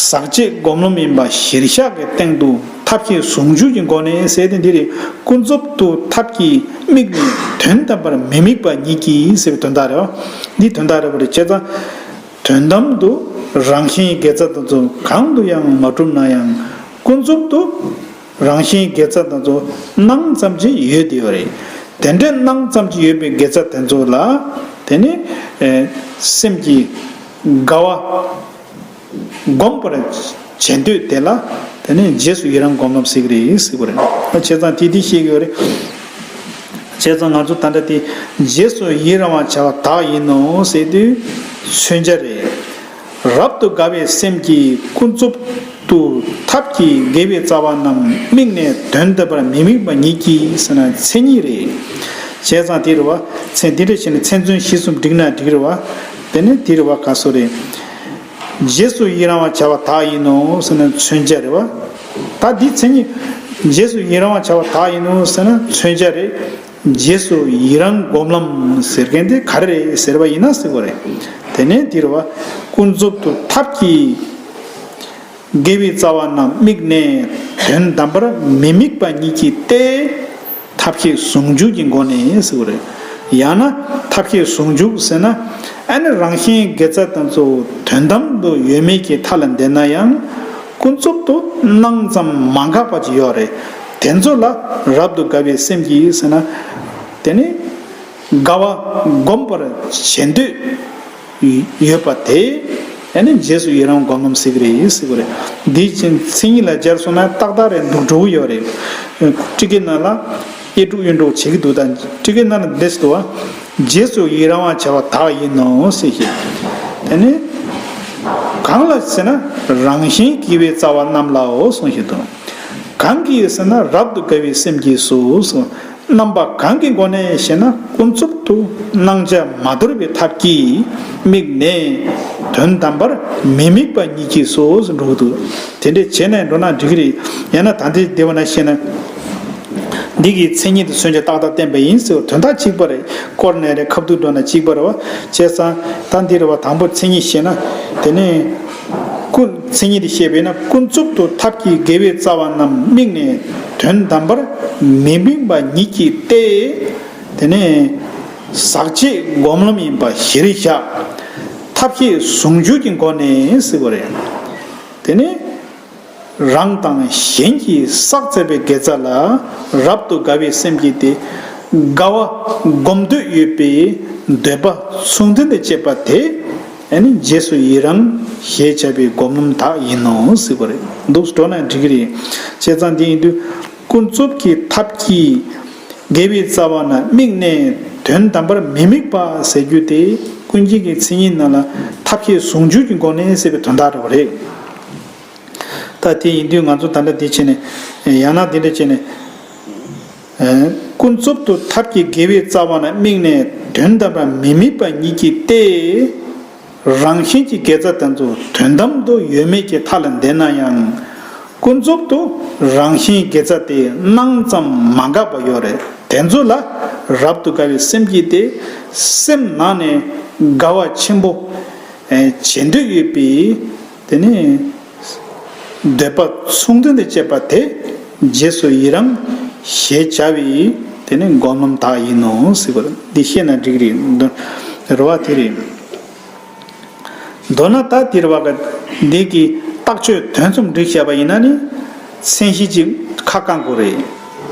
ཟག་བཅས་སྒོམ་ལམ་ཡིན་པ་གཞིར་བཞག་གི་སྟེང་དུ་ཐབས་ཤེས་ཟུང་འཇུག་གི་སྒོ་ནས་ཟེར་ཏེ། འདི་རེད། ཀུན་རྫོབ་ཏུ་ཐབས་ཀྱིས་དམིགས་ནས་དོན་དམ་པར་མི་དམིགས་པ་ཉིད་ཀྱིས་ཟེར་བའི་དོན་དག་རེད་བ། འདིའི་དོན་དག་རེད་བ། རེད། བྱས་ཙང་དོན་དམ་དུ་རང་བཞིན་དགེ་རྩ་དེ་ཚོ་གང་དུ་ཡང་མ་གྲུབ་ན་ཡང་། ཀུན་རྫོབ་ཏུ་རང་བཞིན་དགེ་རྩ་དེ་ཚོ་སྣང་ཙམ་ཅིག་ཡོད་དེ་ཡོད་རེད། དེ་འདྲའི་སྣང་ཙམ་ཅིག་ཡོད་པའི་དགེ་རྩ་དེ་ཚོ་ལ། དེ་ནི་ཨེ་སེམས་ཀྱི་དགའ་བ་སྒོམ་པར་བྱེད་འདོད་དེ་ལ། དེ་ནི་རྗེས་སུ་ཡི་རང་སྒོམ་ལམ་ཟེར་གི་རེད་ཟེར་གི་རེད། བྱས་ཙང་དེ་འདི་ཤེས་ཀྱི་ཡོད་རེད། བྱས་ཙང་ང་ཚོ་ད་ལྟ་དེ་རྗེས་སུ་ཡི་རང་བར་བྱ་བ་དག་ཡིན་ནོ་ཟེར་དུས་མཚོན་བྱ་རེད། རབ་ཏུ་དགའ་བའི་སེམས་ཀྱིས་ཀུན་རྫོབ་ཏུ་ཐབས་ཀྱི་དགེ་བའི་རྩ་བ་རྣམས་དམིགས་ནས་དོན་དམ་པར་མི་དམིགས་པ་ཉིད་ཀྱིས་ཟེར་ན་མཚན་ཉིད་རེད། བྱས་ཙང་དེ་རེད་བ། མཚན་དེ་འདྲ་བྱས་ནས་མཚན་མཚོན་གཞི་གསུམ་བསྒྲིགས་ན་འགྲིག་རེད་བ། དེ་ནི་དེ་རེད་བ། ག་སོ་རེད། རྗེས་སུ་ཡི་རང་བར་བྱ་བ་དག་ཡིན་ནོ་ཟེར་ན་མཚོན་བྱ་རེད་བ། ད་འདི་མཚན་ཉིད། རྗེས་སུ་ཡི་རང་བར་བྱ་བ་དག་ཡིན་ནོ་ཟེར་ན་མཚོན་བྱ་རེད། རྗེས་སུ་ཡི་རང་སྒོམ་ལམ་ཟེར་མཁན་དེ་ག་རེ་རེད་ཟེར་བ་ཡིན་ན་ཟེར་བ་རེད། དེ་ནས་འདི་རེད་བ། ཀུན་རྫོབ་ཏུ་ཐབས་ཀྱིས་དགེ་བའི་རྩ་བ་རྣམས་དམིགས་ནས་དོན་དམ་པར་མི་དམིགས་པ་ཉིད་ཀྱིས་ཏེ། ཐབས་ཤེས་ཟུང་འཇུག་གི་སྒོ་ནས་ཟེར་བ་རེད། ཡང་ན་ཐབས་ཤེས་ཟུང་འཇུག་ཟེར་ན། ཨ་ནི་རང་བཞིན་དགེ་རྩ་དེ་ཚོ་དོན་དམ་དུ་ཡོད་མེད་ཀྱི་མཐའ་ལ་འདས་ན་ཡང་། ཀུན་རྫོབ་ཏུ་སྣང་ཙམ་མ་འགགས་པ་ཅིག་ཡོད་རེད། དེ་ཚོ་ལ་རབ་ཏུ་དགའ་བའི་སེམས་ཀྱིས་ཟེར་ན། དེ་ནི་དགའ་བ་སྒོམ་པར་བྱེད་འདོད་ཡོད་པ་དེ། ཨ་ནི་རྗེས་སུ་ཡི་རང་སྒོམ་ལམ་ཟེར་གི་རེད་ཟེར་གི་རེད། འདིའི་ཕྱིར་མཚན་ཉིད་ལ་སྦྱར་སོང་ན་ཏག་ཏག་རེད་འདུག་འགྲོ་གི་ཡོད་རེད། སྤྲི་ཀའི་ནང་ལ་གཡས་དཀྲུག་གཡོན་དཀྲུག་བྱེད་ཀྱི་འདུག་ད་སྤྲི་ཀའི་ནང་ལ་འདི་ཟེར་འདུག་བ། རྗེས་སུ་ཡི་རང་བར་བྱ་བ་དག་ཡིན་ནོ་ཟེར་ཞེས། དེ་ནི་གང་ལ་ཟེར་ན་རང་བཞིན་དགེ་བའི་རྩ་བ་རྣམས་ལའོ་གསུངས་ཞེས་དང་། གང་གིས་ཟེར་ན་རབ་ཏུ་དགའ་བའི་སེམས་ཀྱིས་སོ་གསུངས། རྣམ་པ་གང་གི་སྒོ་ནས་ཞེ་ན། ཀུན་རྫོབ་ཏུ་སྣང་ཆ་མ་དོར་བའི་ཐབས་ཀྱིས་དམིགས་ནས་དོན་དམ་པར་མི་དམིགས་པ་ཉིད་ཀྱིས་སོ་ཟེར་འགྲོ་གི་འདུག་དེ་འདྲས་བྱས་ནས་འགྲོ་ན་འགྲིག་གི་རེད། ཡང་ན་ད་ལྟའི་སྡེ་བ་ན་བཤད་ན། འདི་གི་མཚན་ཉིད་དུ་མཚོན་བྱ་ཏག་ཏག་བསྟན་པ་ཡིན་ཟེར་བ་དོན་དག་གཅིག་པ་རེད། སྐོར་ནས་རེད། ཁ་བསྡུར་འགྲོ་ན་གཅིག་པ་རེད་བ། བྱས་ཙང་ད་འདི་རེད་བ། དང་པོ་མཚན་ཉིད་བཤད་ན། དེ་ནས། ཀུན། མཚན་ཉིད་དེ་བཤད་པས་ན། ཀུན་རྫོབ་ཏུ་ཐབས་ཀྱི་དགེ་བའི་རྩ་བ་རྣམས་དམིགས་ནས་དོན་དམ་པར་མི་དམིགས་པ་ཉིད་ཀྱིས་ཏེ། དེ་ནས་ཟག་བཅས་སྒོམ་ལམ་ཡིན་པ་གཞིར་བཞག། ཐབས་ཤེས་ཟུང་འཇུག་གི་སྒོ་ནས་ཟེར་བ་རེད། དེ་ནས་རང་དང་གཞན་གྱིས་བསགས་ཚར་བའི་དགེ་རྩ་ལ་རབ་ཏུ་དགའ་བའི་སེམས་ཀྱིས་ཏེ། དགའ་བ་སྒོམ་འདོད་ཡོད་པའི་འདོད་པ་མཚུངས་ལྡན་དང་བཅས་པ་དེ། ཨ་ནི་རྗེས་སུ་ཡི་རང་ཞེས་བྱ་བའི་སྒོམ་ལམ་དག་ཡིན་ནོ་ཟེར་བ་རེད། འདུག་འགྲོ་ན་འགྲིག་གི་རེད། བྱས་ཙང་དེ་ཡིན་དུས་ཀུན་རྫོབ་ཀྱི་ཐབས་ཀྱིས་དགེ་བའི་རྩ་བ་ན་དམིགས་ནས་དོན་དམ་པར་མི་དམིགས་པ་ཟེར་རྒྱུ་དེ་ཀུན་མཁྱེན་གྱི་མཚན་ཉིད་ནང་ལ་ཐབས་ཤེས་ཟུང་འཇུག་གི་སྒོ་ནས་ཟེར་བའི་དོན་དག་རེད་བ་རེད། ད་དེ་ཡིན་དུས་ང་ཚོ་ད་ལྟ་འདི་བྱས་ནས་ཡང་ན་འདི་འདྲ་བྱས་ནས། ཀུན་རྫོབ་ཏུ་ཐབས་ཀྱི་དགེ་བའི་རྩ་བ་ན་དམིགས་ནས་དོན་དམ་པར་མི་དམིགས་པ་ཉིད་ཀྱིས་ཏེ། རང་བཞིན་གྱི་དགེ་རྩ་དེ་ཚོ་དོན་དམ་དུ་ཡོད་མེད་ཀྱི་མཐའ་ལ་འདས་ན་ཡང་། ཀུན་རྫོབ་ཏུ་རང་བཞིན་དགེ་རྩ་དེ་སྣང་ཙམ་མ་འགགས་པ་ཡོད་རེད། དེ་ཚོ་ལ་རབ་ཏུ་དགའ་བའི་སེམས་ཀྱིས་ཏེ། སེམས་ནང་ནས་དགའ་བ་ཆེན་པོ་བྱེད་འདོད་ཡོད་པའི་དེ་ནི་འདོད་པ་མཚུངས་ལྡན་དུ་བྱེད་པ་དེ་རྗེས་སུ་ཡི་རང་ཞེས་བྱ་བའི་དེ་ནི་སྒོམ་ལམ་དག་ཡིན་ནོ་ཟེར་བ་འདི་ཤེས་ན་འགྲིག་རེད། རེད་བ། དེ་རེད། མདོར་ན་ད་དེ་རེད་བ། འདི་གི་རྟགས་ཆོས་དོན་ཙམ་བསྒྲིགས་བྱས་པ་ཡིན་ན་ནི་མཚན་གཞི་གཅིག་ཁ་བསྐང་དགོས་རེད།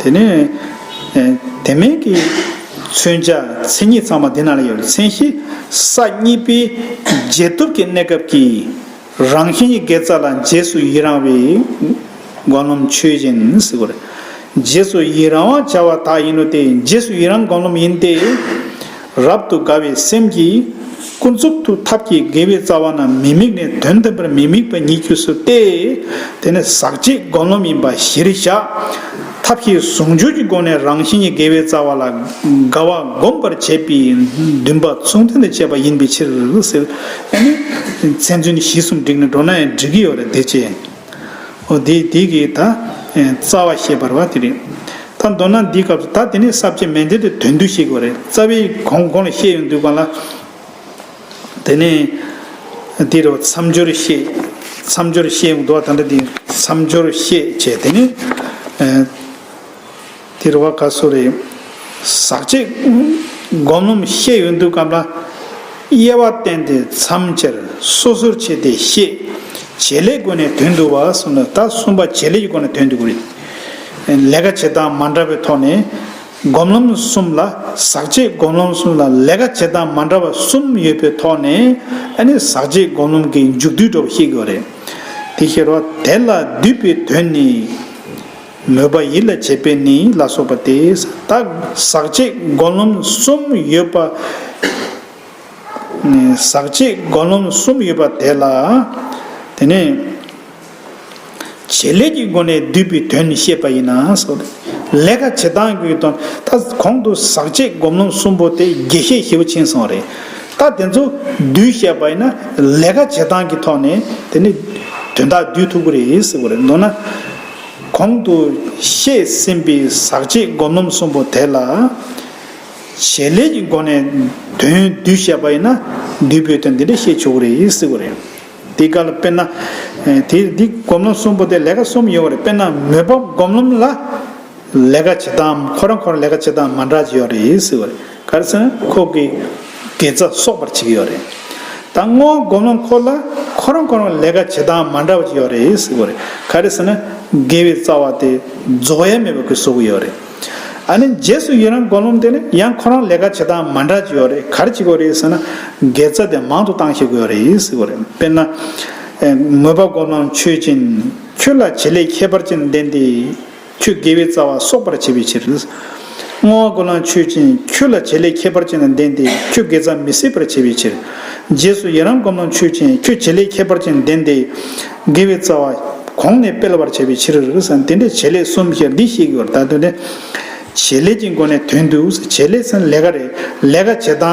དེ་ནས་དེ་མིན་གྱི་མཚོན་བྱ་མཚན་ཉིད་ཚང་མ་འདི་ནང་ལ་ཡོད་རེད། མཚན་གཞི་ས་གཉིས་པའི་རྗེས་ཐོབ་ཀྱི་གནས་སྐབས་ཀྱི་རང་བཞིན་གྱི་དགེ་རྩ་ལ་རྗེས་སུ་ཡི་རང་བའི་སྒོམ་ལམ་ཆོས་ཅན་ཟེར་བ་རེད། རྗེས་སུ་ཡི་རང་བར་བྱ་བ་དག་ཡིན་ནོ་སྟེ། རྗེས་སུ་ཡི་རང་སྒོམ་ལམ་ཡིན་ཏེ། རབ་ཏུ་དགའ་བའི་སེམས་ཀྱིས་ཀུན་རྫོབ་ཏུ་ཐབས་ཀྱི་དགེ་བའི་རྩ་བ་ན་མི་དམིགས་ནས་དོན་དམ་པར་མི་དམིགས་པ་ཉིད་རྒྱུ་སུ་སྟེ། དེ་ནི་ཟག་བཅས་སྒོམ་ལམ་ཡིན་པ་གཞིར་བཞག་ཐབས་ཤེས་ཟུང་འཇུག་གི་སྒོ་ནས་རང་བཞིན་གྱི་དགེ་བའི་རྩ་བ་ལ་དགའ་བ་བསྒོམ་པར་བྱེད་པའི་འདུན་པ་མཚུངས་ལྡན་དུ་བྱེད་པ་ཡིན་པའི་ཕྱིར་ཟེར། ཨ་ནི་མཚན་ཚུན་གཞི་གསུམ་བསྒྲིགས་ནས་འགྲོ་ན་ཡང་འགྲིག་གི་ཡོད་རེད། དེ་ཅི། འོ་དེ་དེ་གི་ད་རྩ་བ་བཤད་པ་རེད་བ། དེ་རེད། ད་མདོར་ན་འདིའི་སྐབས་སུ་ད་དེ་ནས་ས་བཅད་མན་ཆད་དེ་དོན་བསྡུ་བཤད་དགོས་རེད། རྩ་བའི་གོང་གོང་ལ་བཤད་ཡོང་དུས་གང་ལ། དེ་ནས་འདི་རུ་མཚམས་སྦྱོར་བཤད། མཚམས་སྦྱོར་བཤད་ཡོང་དུས་ད་ལྟ་འདི་མཚམས་སྦྱོར་བཤད་བྱས། དེ་ནས་ཨ་དེ་རུ་བ་ག་སོ་རེད། ཟག་བཅས་སྒོམ་ལམ་བཤད་ཡོང་དུས་སྐབས་ལ། དབྱེ་བ་བསྟན་ཏེ་མཚམས་སྦྱར་སོ་སོར་ཕྱེ་སྟེ་བཤད། བྱེད་ལས་སྒོ་ནས་དོན་བསྡུ་བ་གསུངས་ནས། ད་གསུམ་པ་བྱེད་ལས་ཀྱི་སྒོ་ནས་དོན་བསྡུ་དགོས་རེད། ལས་ཀ་བྱེད་སྟངས་མ་འདྲ་བའི་ཐོག་ནས། སྒོམ་ལམ་གསུམ་ལ། ཟག་བཅས་སྒོམ་ལམ་གསུམ་ལ་ལས་ཀ་བྱེད་སྟངས་མ་འདྲ་བ་གསུམ་ཡོད་པའི་ཐོག་ནས། ཨ་ནི་ཟག་བཅས་སྒོམ་ལམ་གྱི་མཇུག་བསྡུ་འདྲ་བ་ཤེས་དགོས་རེད། དེ་ཤེས་རོགས། དེ་ལ་བསྡུས་པའི་དོན་ནི། མོས་པ་ཡིད་ལ་བྱེད་པས་ནི་ལ་སོགས་པ་སྟེ། ད་ཟག་བཅས་སྒོམ་ལམ་གསུམ་ཡོད་པ། ཟག་བཅས་སྒོམ་ལམ་གསུམ་ཡོད་པ་དེ་ལ། དེ་ནས་བྱེད་ལས་ཀྱི་སྒོ་ནས་བསྡུས་པའི་དོན་བཤད་པ་ཡིན་ན་སོགས། ལས་ཀ་བྱེད་སྟངས་ཀྱི་དོན། ད་གོང་དུ་ཟག་བཅས་སྒོམ་ལམ་གསུམ་པོ་དེ་རྒྱས་བཤད་ཞེ་པོ་ཕྱིན་སོང་རེད། ད་དེ་ཚོ་བསྡུས་བཤད་པ་ཡིན་ན་ལས་ཀ་བྱེད་སྟངས་ཀྱི་ཐོག་ནས་དེ་ནི་དོན་དག་བསྡུས་ཐུབ་ཀྱི་རེད་ཟེར་བ་རེད། མདོར་ན་གོང་དུ་བཤད་ཟིན་པའི་ཟག་བཅས་སྒོམ་ལམ་གསུམ་པོ་དེ་ལ། བྱེད་ལས་ཀྱི་སྒོ་ནས་དོན་བསྡུས་བཤད་པ་ཡིན་ན། བསྡུས་པའི་དོན་འདི་འདྲ་བཤད་ཆོག་གི་རེད་ཟེར་བ་རེད། དེ་ག་ལ་དཔེར་ན། དེ་འདི་སྒོམ་ལམ་གསུམ་པོ་དེ་ལས་ཀ་གསུམ་ཡོད་པ་རེད། དཔེར་ན་མོས་པ་སྒོམ་ལམ་ལ་ལས་ཀ་བྱེད་སྟངས། ཁོ་རང་ཁོ་རང་ལས་ཀ་བྱེད་སྟངས་མ་འདྲ་ཅིག་ཡོད་རེད་ཟེར་བ་རེད། ག་རེ་ཟེར་ན་ཁོ་གི་དགེ་རྩ་གསོག་པར་བྱེད་ཀྱི་ཡོད་རེད། ད་བསྔོ་བ་སྒོམ་ལམ་ཁོ་ལ་ཁོ་རང་ཁོ་རང་ལས་ཀ་བྱེད་སྟངས་མ་འདྲ་བ་ཅིག་ཡོད་རེད་ཟེར་བ་རེད། ག་རེ་ཟེར་ན་དགེ་བའི་རྩ་བ་དེ་རྫོགས་ཡ་མེད་པ་གི་བཟོ་གི་ཡོད་རེད། ཨ་ནི་རྗེས་སུ་ཡི་རང་སྒོམ་ལམ་དེ་ནི་ཡང་ཁོ་རང་ལས་ཀ་བྱེད་སྟངས་མ་འདྲ་ཅིག་ཡོད་རེད། ག་རེ་བྱེད་དགོས་རེད་ཟེར་ན། དགེ་རྩ་དེ་མང་དུ་བཏང་ཤེས་དགོས་རེད་ཟེར་བ་རེད། དཔེར་ན། མོས་པ་སྒོམ་ལམ་ཆོས་ཅན། ཁྱོད་ལ་བྱེད་ལས་ཁྱད་པར་ཅན་ལྡན་ཏེ། ཁྱོད་དགེ་བའི་རྩ་བ་གསོག་པར་བྱེད་པའི་ཕྱིར། བསྔོ་བ་སྒོམ་ལམ་ཆོས་ཅན། ཁྱོད་ལ་བྱེད་ལས་ཁྱད་པར་ཅན་དང་ལྡན་ཏེ། ཁྱོད་དགེ་རྩ་མི་ཟད་པར་བྱེད་པའི་ཕྱིར། རྗེས་སུ་ཡི་རང་སྒོམ་ལམ་ཆོས་ཅན། ཁྱོད་བྱེད་ལས་ཁྱད་པར་ཅན་ལྡན་ཏེ། དགེ་བའི་རྩ་བ་གོང་ནས་སྤེལ་བར་བྱེད་པའི་ཕྱིར་ཟེར། དེ་འདྲའི་བྱེད་ལས་གསུམ་ཞེས་འདི་བཤད་ཀྱི་ཡོད་རེད། ད་དོན་དེ། བྱེད་ལས་ཀྱི་སྒོ་ནས་དོན་བསྡུ། བྱེད་ལས་ཟེར་ན་ལས་ཀ་རེད། ལས་ཀ་བྱེད་སྟངས་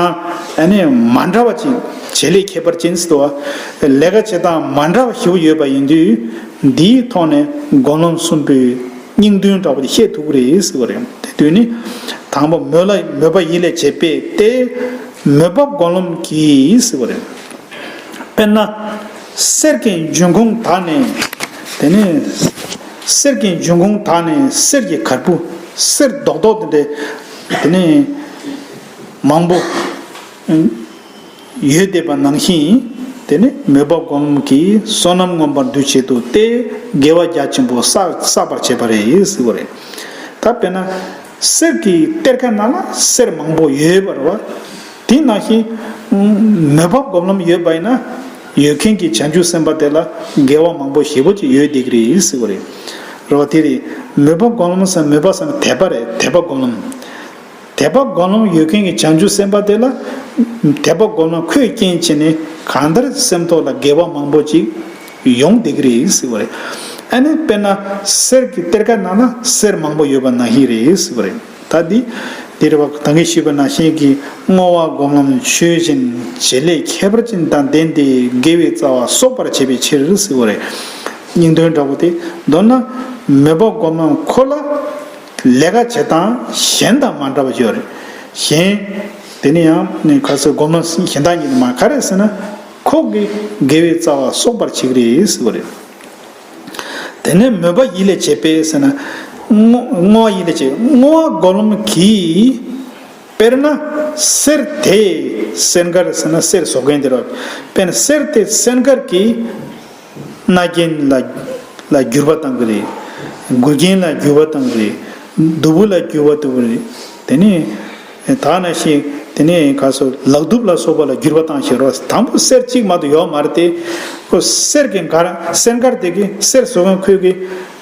ཨ་ནི་མ་འདྲ་བ་ཅིག་བྱེད་ལས་ཁྱད་པར་ཅན་ཟེར་དུས། ལས་ཀ་བྱེད་སྟངས་མ་འདྲ་བ་ཞེ་པོ་ཡོད་པ་ཡིན་དུས། འདིའི་ཐོག་ནས་སྒོམ་ལམ་གསུམ་པོའི་སྙིང་དོན་འདྲ་པོ་དེ་བཤད་ཐུབ་ཀྱི་རེད་ཟེར་བ་རེད། དེ་དུས་ནི་དང་པོ་མོས་ལ་མོས་པ་ཡིད་ལ་བྱེད་པས་ཏེ། མོས་པ་སྒོམ་ལམ་གྱིས་ཟེར་བ་རེད། དཔེར་ན། གསེར་གྱི་འབྱུང་ཁུངས་དག་ནི། དེ་ནི། གསེར་གྱི་འབྱུང་ཁུངས་དག་ནི་གསེར་གྱི་གར་བུ། གསེར་རྡོག་རྡོག་དེ་འདྲ། དེ་ནི། མང་པོ། ཡོད་བསྡད་པ་ནང་བཞིན། དེ་ནི་མོས་པ་སྒོམ་གྱིས་བསོད་ནམས་མངོན་པར་འདུ་བྱེད་དུ་སྟེ། དགེ་བ་རྒྱ་ཆེན་པོ་བསགས་བསགས་པར་བྱེད་པ་རེད་ཟེར་བ་རེད། ད་དཔེར་ན། གསེར་གྱི་གཏེར་ཁ་ནང་ལ་གསེར་མང་པོ་ཡོད་པ་རེད་བ། དེ་ནང་བཞིན། མོས་པ་སྒོམ་ལམ་ཡོད་པ་ཡིན་ན། ཡོད་མཁན་གྱི་བྱང་ཆུབ་སེམས་དཔའ་དེ་ལ་དགེ་བ་མང་པོ་ཞེ་པོ་ཅིག་ཡོད་བསྡད་ཀྱི་རེད་ཟེར་བ་རེད། རེད་བ། དེ་རེད། མོས་པ་སྒོམ་ལམ་ཟེར། མོས་པ་ཟེར་ན་དད་པ་རེད། དད་པ་སྒོམ་ལམ། དད་པ་སྒོམ་ལམ་ཡོད་མཁན་གྱི་བྱང་ཆུབ་སེམས་དཔའ་དེ་ལ། དད་པ་སྒོམ་ལམ་ཁོས་རྐྱེན་བྱས་ནས་གང་ལྟར་སེམས་ཐོག་ལ་དགེ་བ་མང་པོ་ཅིག་ཡོང་བསྡད་ཀྱི་རེད་ཟེར་བ་རེད། ཨ་ནི་དཔེར་ན་གསེར་གྱི་གཏེར་ཁ་ནང་ན་གསེར་མང་པོ་ཡོད་པ་ནང་བཞིན་རེད་ཟེར་བ་རེད། ད་འདི་འདི་རེད་བ། ད་གིན་ཞུས་པ་ནང་བཞིན་གྱི་བསྔོ་བ་སྒོམ་ལམ་ཆོས་ཅན། བྱེད་ལས་ཁྱད་པར་ཅན་དང་ལྡན་ཏེ། དགེ་བའི་རྩ་བ་གསོག་པར་བྱེད་པའི་ཕྱིར་ཟེར་བ་རེད། སྙིང་དོན་འདྲ་པོ་དེ། མདོར་ན་མོས་པ་སྒོམ་ལམ་ཁོ་ལ་ལས་ཀ་བྱེད་སྟངས་གཞན་དང་མ་འདྲ་བ་ཅིག་ཡོད་རེད། གཞན་དེ་ནི་ཡང་ནི་ག་ཚོད་སྒོམ་ལམ་གཞན་དག་གཉིས་མ་ག་རེ་ཟེར་ན། ཁོ་གི་དགེ་བའི་རྩ་བ་གསོག་པར་བྱེད་ཀྱི་རེད་ཟེར་བ་རེད། དེ་ནས་མོས་པ་ཡིད་ལ་བྱེད་པས་ཟེར་ན། བསྔོ་བསྔོ་བ་ཡིད་ལ་བྱེད། བསྔོ་བ་སྒོམ་ལམ་གྱིས། དཔེར་ན་གསེར་དེ། གསེར་མཁར་ཟེར་ན་གསེར་བཟོ་མཁན་དེ་རེད། དཔེར་ན་གསེར་དེ་གསེར་མཁར་གྱི་རྣ་རྒྱན་ལ་ལ་འགྱུར་བ་བཏང་གི་རེད། མགུལ་རྒྱན་ལ་འགྱུར་བ་བཏང་གི་རེད། གདུ་བུ་ལ་འགྱུར་བ་བཏང་གི་རེད། དེ་ནས་ད་ནང་བཞིན་དེ་ནས་ག་ཚོད་ལག་གདུབ་ལ་སོགས་པ་ལ་འགྱུར་བ་བཏང་ཤེས་རོགས། དང་པོ་གསེར་གཅིག་མ་གཏོགས་ཡོད་མ་རེད་དེ། ཁོ་གསེར་གྱི་མཁར། གསེར་མཁར་དེ་གི་གསེར་བཟོ་མཁན་ཁོས་གི་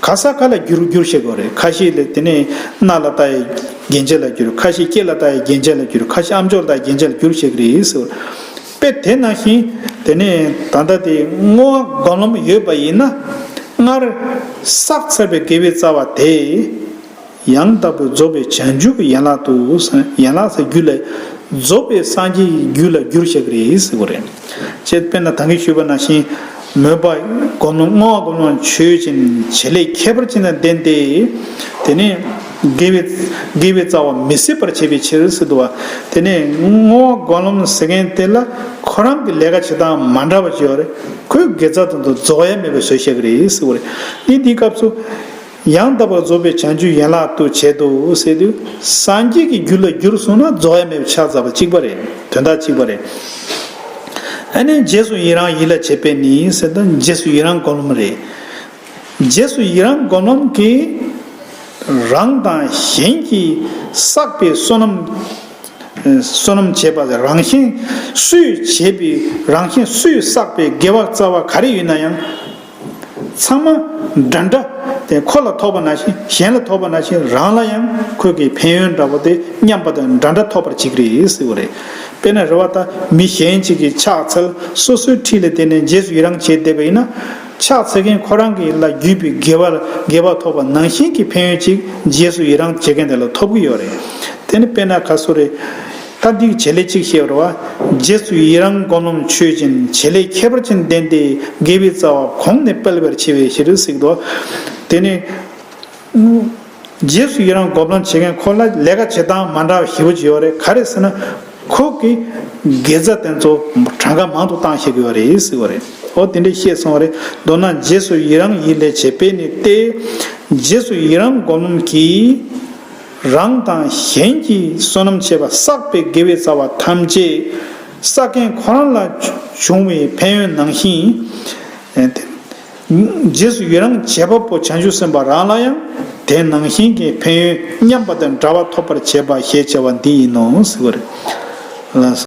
ག་ས་ག་ལ་འགྱུར་འགྱུར་བྱེད་དགོས་རེད། ཁ་ཤས་ལ་དེ་ནས་སྣ་ལ་ལྟ་ཡའི་རྒྱན་ཆ་ལ་འགྱུར། ཁ་ཤས་སྐེ་ལ་ལྟ་ཡའི་རྒྱན་ཆ་ལ་འགྱུར། ཁ་ཤས་ཨམ་ཅོག་ལ་ལྟ་ཡའི་རྒྱན་ཆ་ལ་འགྱུར་བྱེད་ཀྱི་རེད་ཟེར། དཔེ་དེ་ནང་བཞིན་དེ་ནས་ད་ལྟ་དེ་བསྔོ་བ་སྒོམ་ལམ་ཡོད་པ་ཡིན་ན། སྔར་བསགས་ཚར་བའི་དགེ་བའི་རྩ་བ་དེ། ཡང་དག་པར་རྫོགས་པའི་བྱང་ཆུབ་ཀྱི་ཡན་ལག་ཏུ། ཡན་ལག་ཟེར་རྒྱུད་ལ། རྫོགས་པའི་སངས་རྒྱས་ཀྱི་རྒྱུད་ལ་འགྱུར་བྱེད་ཀྱི་རེད་ཟེར་བ་རེད། ཅེས་དཔེར་ན་ད་གིན་ཞུས་པ་ནང་བཞིན། མོས་པ་སྒོམ་ལམ། བསྔོ་བ་སྒོམ་ལམ་ཆོས་ཅན། བྱེད་ལས་ཁྱད་པར་ཅན་དང་ལྡན་ཏེ། དེ་ནས་དགེ་བའི་དགེ་བའི་རྩ་བ་མི་ཟད་པར་བྱེད་པའི་ཕྱིར་ཟེར་འདུག་བ། དེ་ནས་བསྔོ་བ་སྒོམ་ལམ་ཟེར་མཁན་དེ་ལ་ཁོ་རང་གི་ལས་ཀ་བྱེད་སྟངས་མ་འདྲ་བ་ཅིག་ཡོད་རེད། ཁོའི་དགེ་རྩ་དེ་ཚོ་རྫོགས་ཡ་མེད་པ་བཟོས་བཞག་གི་རེད་ཟེར་བ་རེད། འདི་འདིའི་སྐབས་སུ། ཡང་དག་པར་རྫོགས་པའི་བྱང་ཆུབ་ཡན་ལག་ཏུ་བྱེད་དོ་ཟེར་དུས། སངས་རྒྱས་ཀྱི་རྒྱུད་ལ་གྱུར་སོང་ན་རྫོགས་ཡ་མེད་པ་ཆགས་ཚར་བ་གཅིག་པ་རེད། དོན་དག་གཅིག་པ་རེད། ཨ་ནི་རྗེས་སུ་ཡི་རང་ཡིད་ལ་བྱེད་པས་ནི་ཟེར་ན། རྗེས་སུ་ཡི་རང་སྒོམ་ལམ་རེད། རྗེས་སུ་ཡི་རང་སྒོམ་ལམ་གྱིས་རང་དང་གཞན་གྱིས་བསགས་པའི་བསོད་ནམས། བསོད་ནམས་བྱས་པ། རང་གཞན་སུས་བྱས་པའི། རང་གཞན་སུས་བསགས་པའི་དགེ་བ་རྩ་བ་ག་རེ་ཡིན་ན་ཡང་། ཚང་མ་འདྲ་འདྲ་དེ། ཁོ་ལ་ཐོབ་པ་ནང་བཞིན། གཞན་ལ་ཐོབ་པ་ནང་བཞིན། རང་ལ་ཡང་ཁོ་གི་ཕན་ཡོན་འདྲ་པོ་དེ་མཉམ་པ་དང་འདྲ་འདྲ་ཐོབ་པར་བྱེད་ཀྱི་རེད་ཟེར་བ་རེད། དཔེར་ན་རེད་བ། ད་མི་གཞན་ཅིག་གིས་ཕྱག་འཚལ། སོ་སོའི་འཁྲིས་ལ་བསྡད་ནས་རྗེས་སུ་ཡི་རང་བྱས་བསྡད་པ་ཡིན་ན། ཕྱག་འཚལ་མཁན་ཁོ་རང་གི་ལ་བརྒྱུད་པའི་དགེ་བ། དགེ་བ་ཐོབ་པ་ནང་བཞིན་གྱི་ཕན་ཡོན་ཅིག་རྗེས་སུ་ཡི་རང་བྱེད་མཁན་དེ་ལ་ཐོབ་ཀྱི་ཡོད་རེད། དེ་ནི་དཔེར་ན་ག་ཚོད་རེད། ད་འདིའི་བྱེད་ལས་གཅིག་བཤད་པ་རེད་བ། རྗེས་སུ་ཡི་རང་སྒོམ་ལམ་ཆོས་ཅན། བྱེད་ལས་ཁྱད་པར་ཅན་ལྡན་ཏེ། དགེ་བའི་རྩ་བ་གོང་ནས་སྤེལ་བར་བྱེད་པའི་ཕྱིར་ཟེར་གྱི་འདུག་དེ་ནི། རྗེས་སུ་ཡི་རང་སྒོམ་ལམ་བྱེད་མཁན་ཁོ་ལ་ལས་ཀ་བྱེད་སྟངས་མ་འདྲ་བ་ཞེ་པོ་ཅིག་ཡོད་རེད། ག་རེ་ཟེར་ན། ཁོ་གི་དགེ་རྩ་དེ་ཚོ་གྲངས་ཀ་མང་དུ་བཏང་བཞག་གི་ཡོད་རེད་ཟེར་བ་རེད། འོ་དེ་འདྲ་བཤད་སོང་བ་རེད། མདོར་ན་རྗེས་སུ་ཡི་རང་ཡིད་ལ་བྱེད་པས་ནི་སྟེ། རྗེས་སུ་ཡི་རང་སྒོམ་ལམ་གྱིས། རང་དང་གཞན་གྱིས་བསོད་ནམས་བྱས་པ། བསགས་པའི་དགེ་བའི་རྩ་བ་ཐམས་ཅད་བསགས་མཁན་ཁོ་རང་ལ་བྱུང་བའི་ཕན་ཡོན་ནང་བཞིན། རྗེས་སུ་ཡི་རང་བྱེད་པ་པོ་བྱང་ཆུབ་སེམས་དཔའ་རང་ལ་ཡང་དེ་ནང་བཞིན་གྱི་ཕན་ཡོན་མཉམ་པ་དང་འདྲ་བ་ཐོབ་པར་བྱེད་པ་ཞེས་བྱ་བ་འདི་ཡིན་ནོ་ཟེར་བ་རེད། ལགས་སོ།